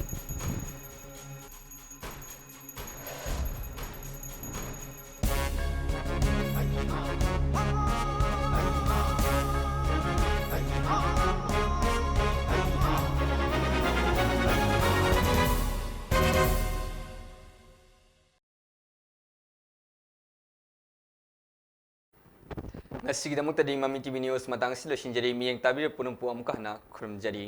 ꯉꯁꯤꯒꯤꯗꯃꯛꯇꯗꯤ ꯃꯃꯤ ꯇꯤ ꯚꯤ ꯅ꯭ꯌꯨꯁ ꯃꯇꯥꯡ ꯑꯁꯤ ꯂꯣꯏꯁꯤꯟꯖꯔꯤ꯫ ꯃꯤꯠꯌꯦꯡ ꯇꯥꯕꯤꯔꯤꯕ ꯄꯨꯝꯅꯃꯛꯄꯨ ꯑꯃꯨꯛꯀ ꯍꯟꯅ ꯈꯨꯔꯨꯝꯖꯔꯤ꯫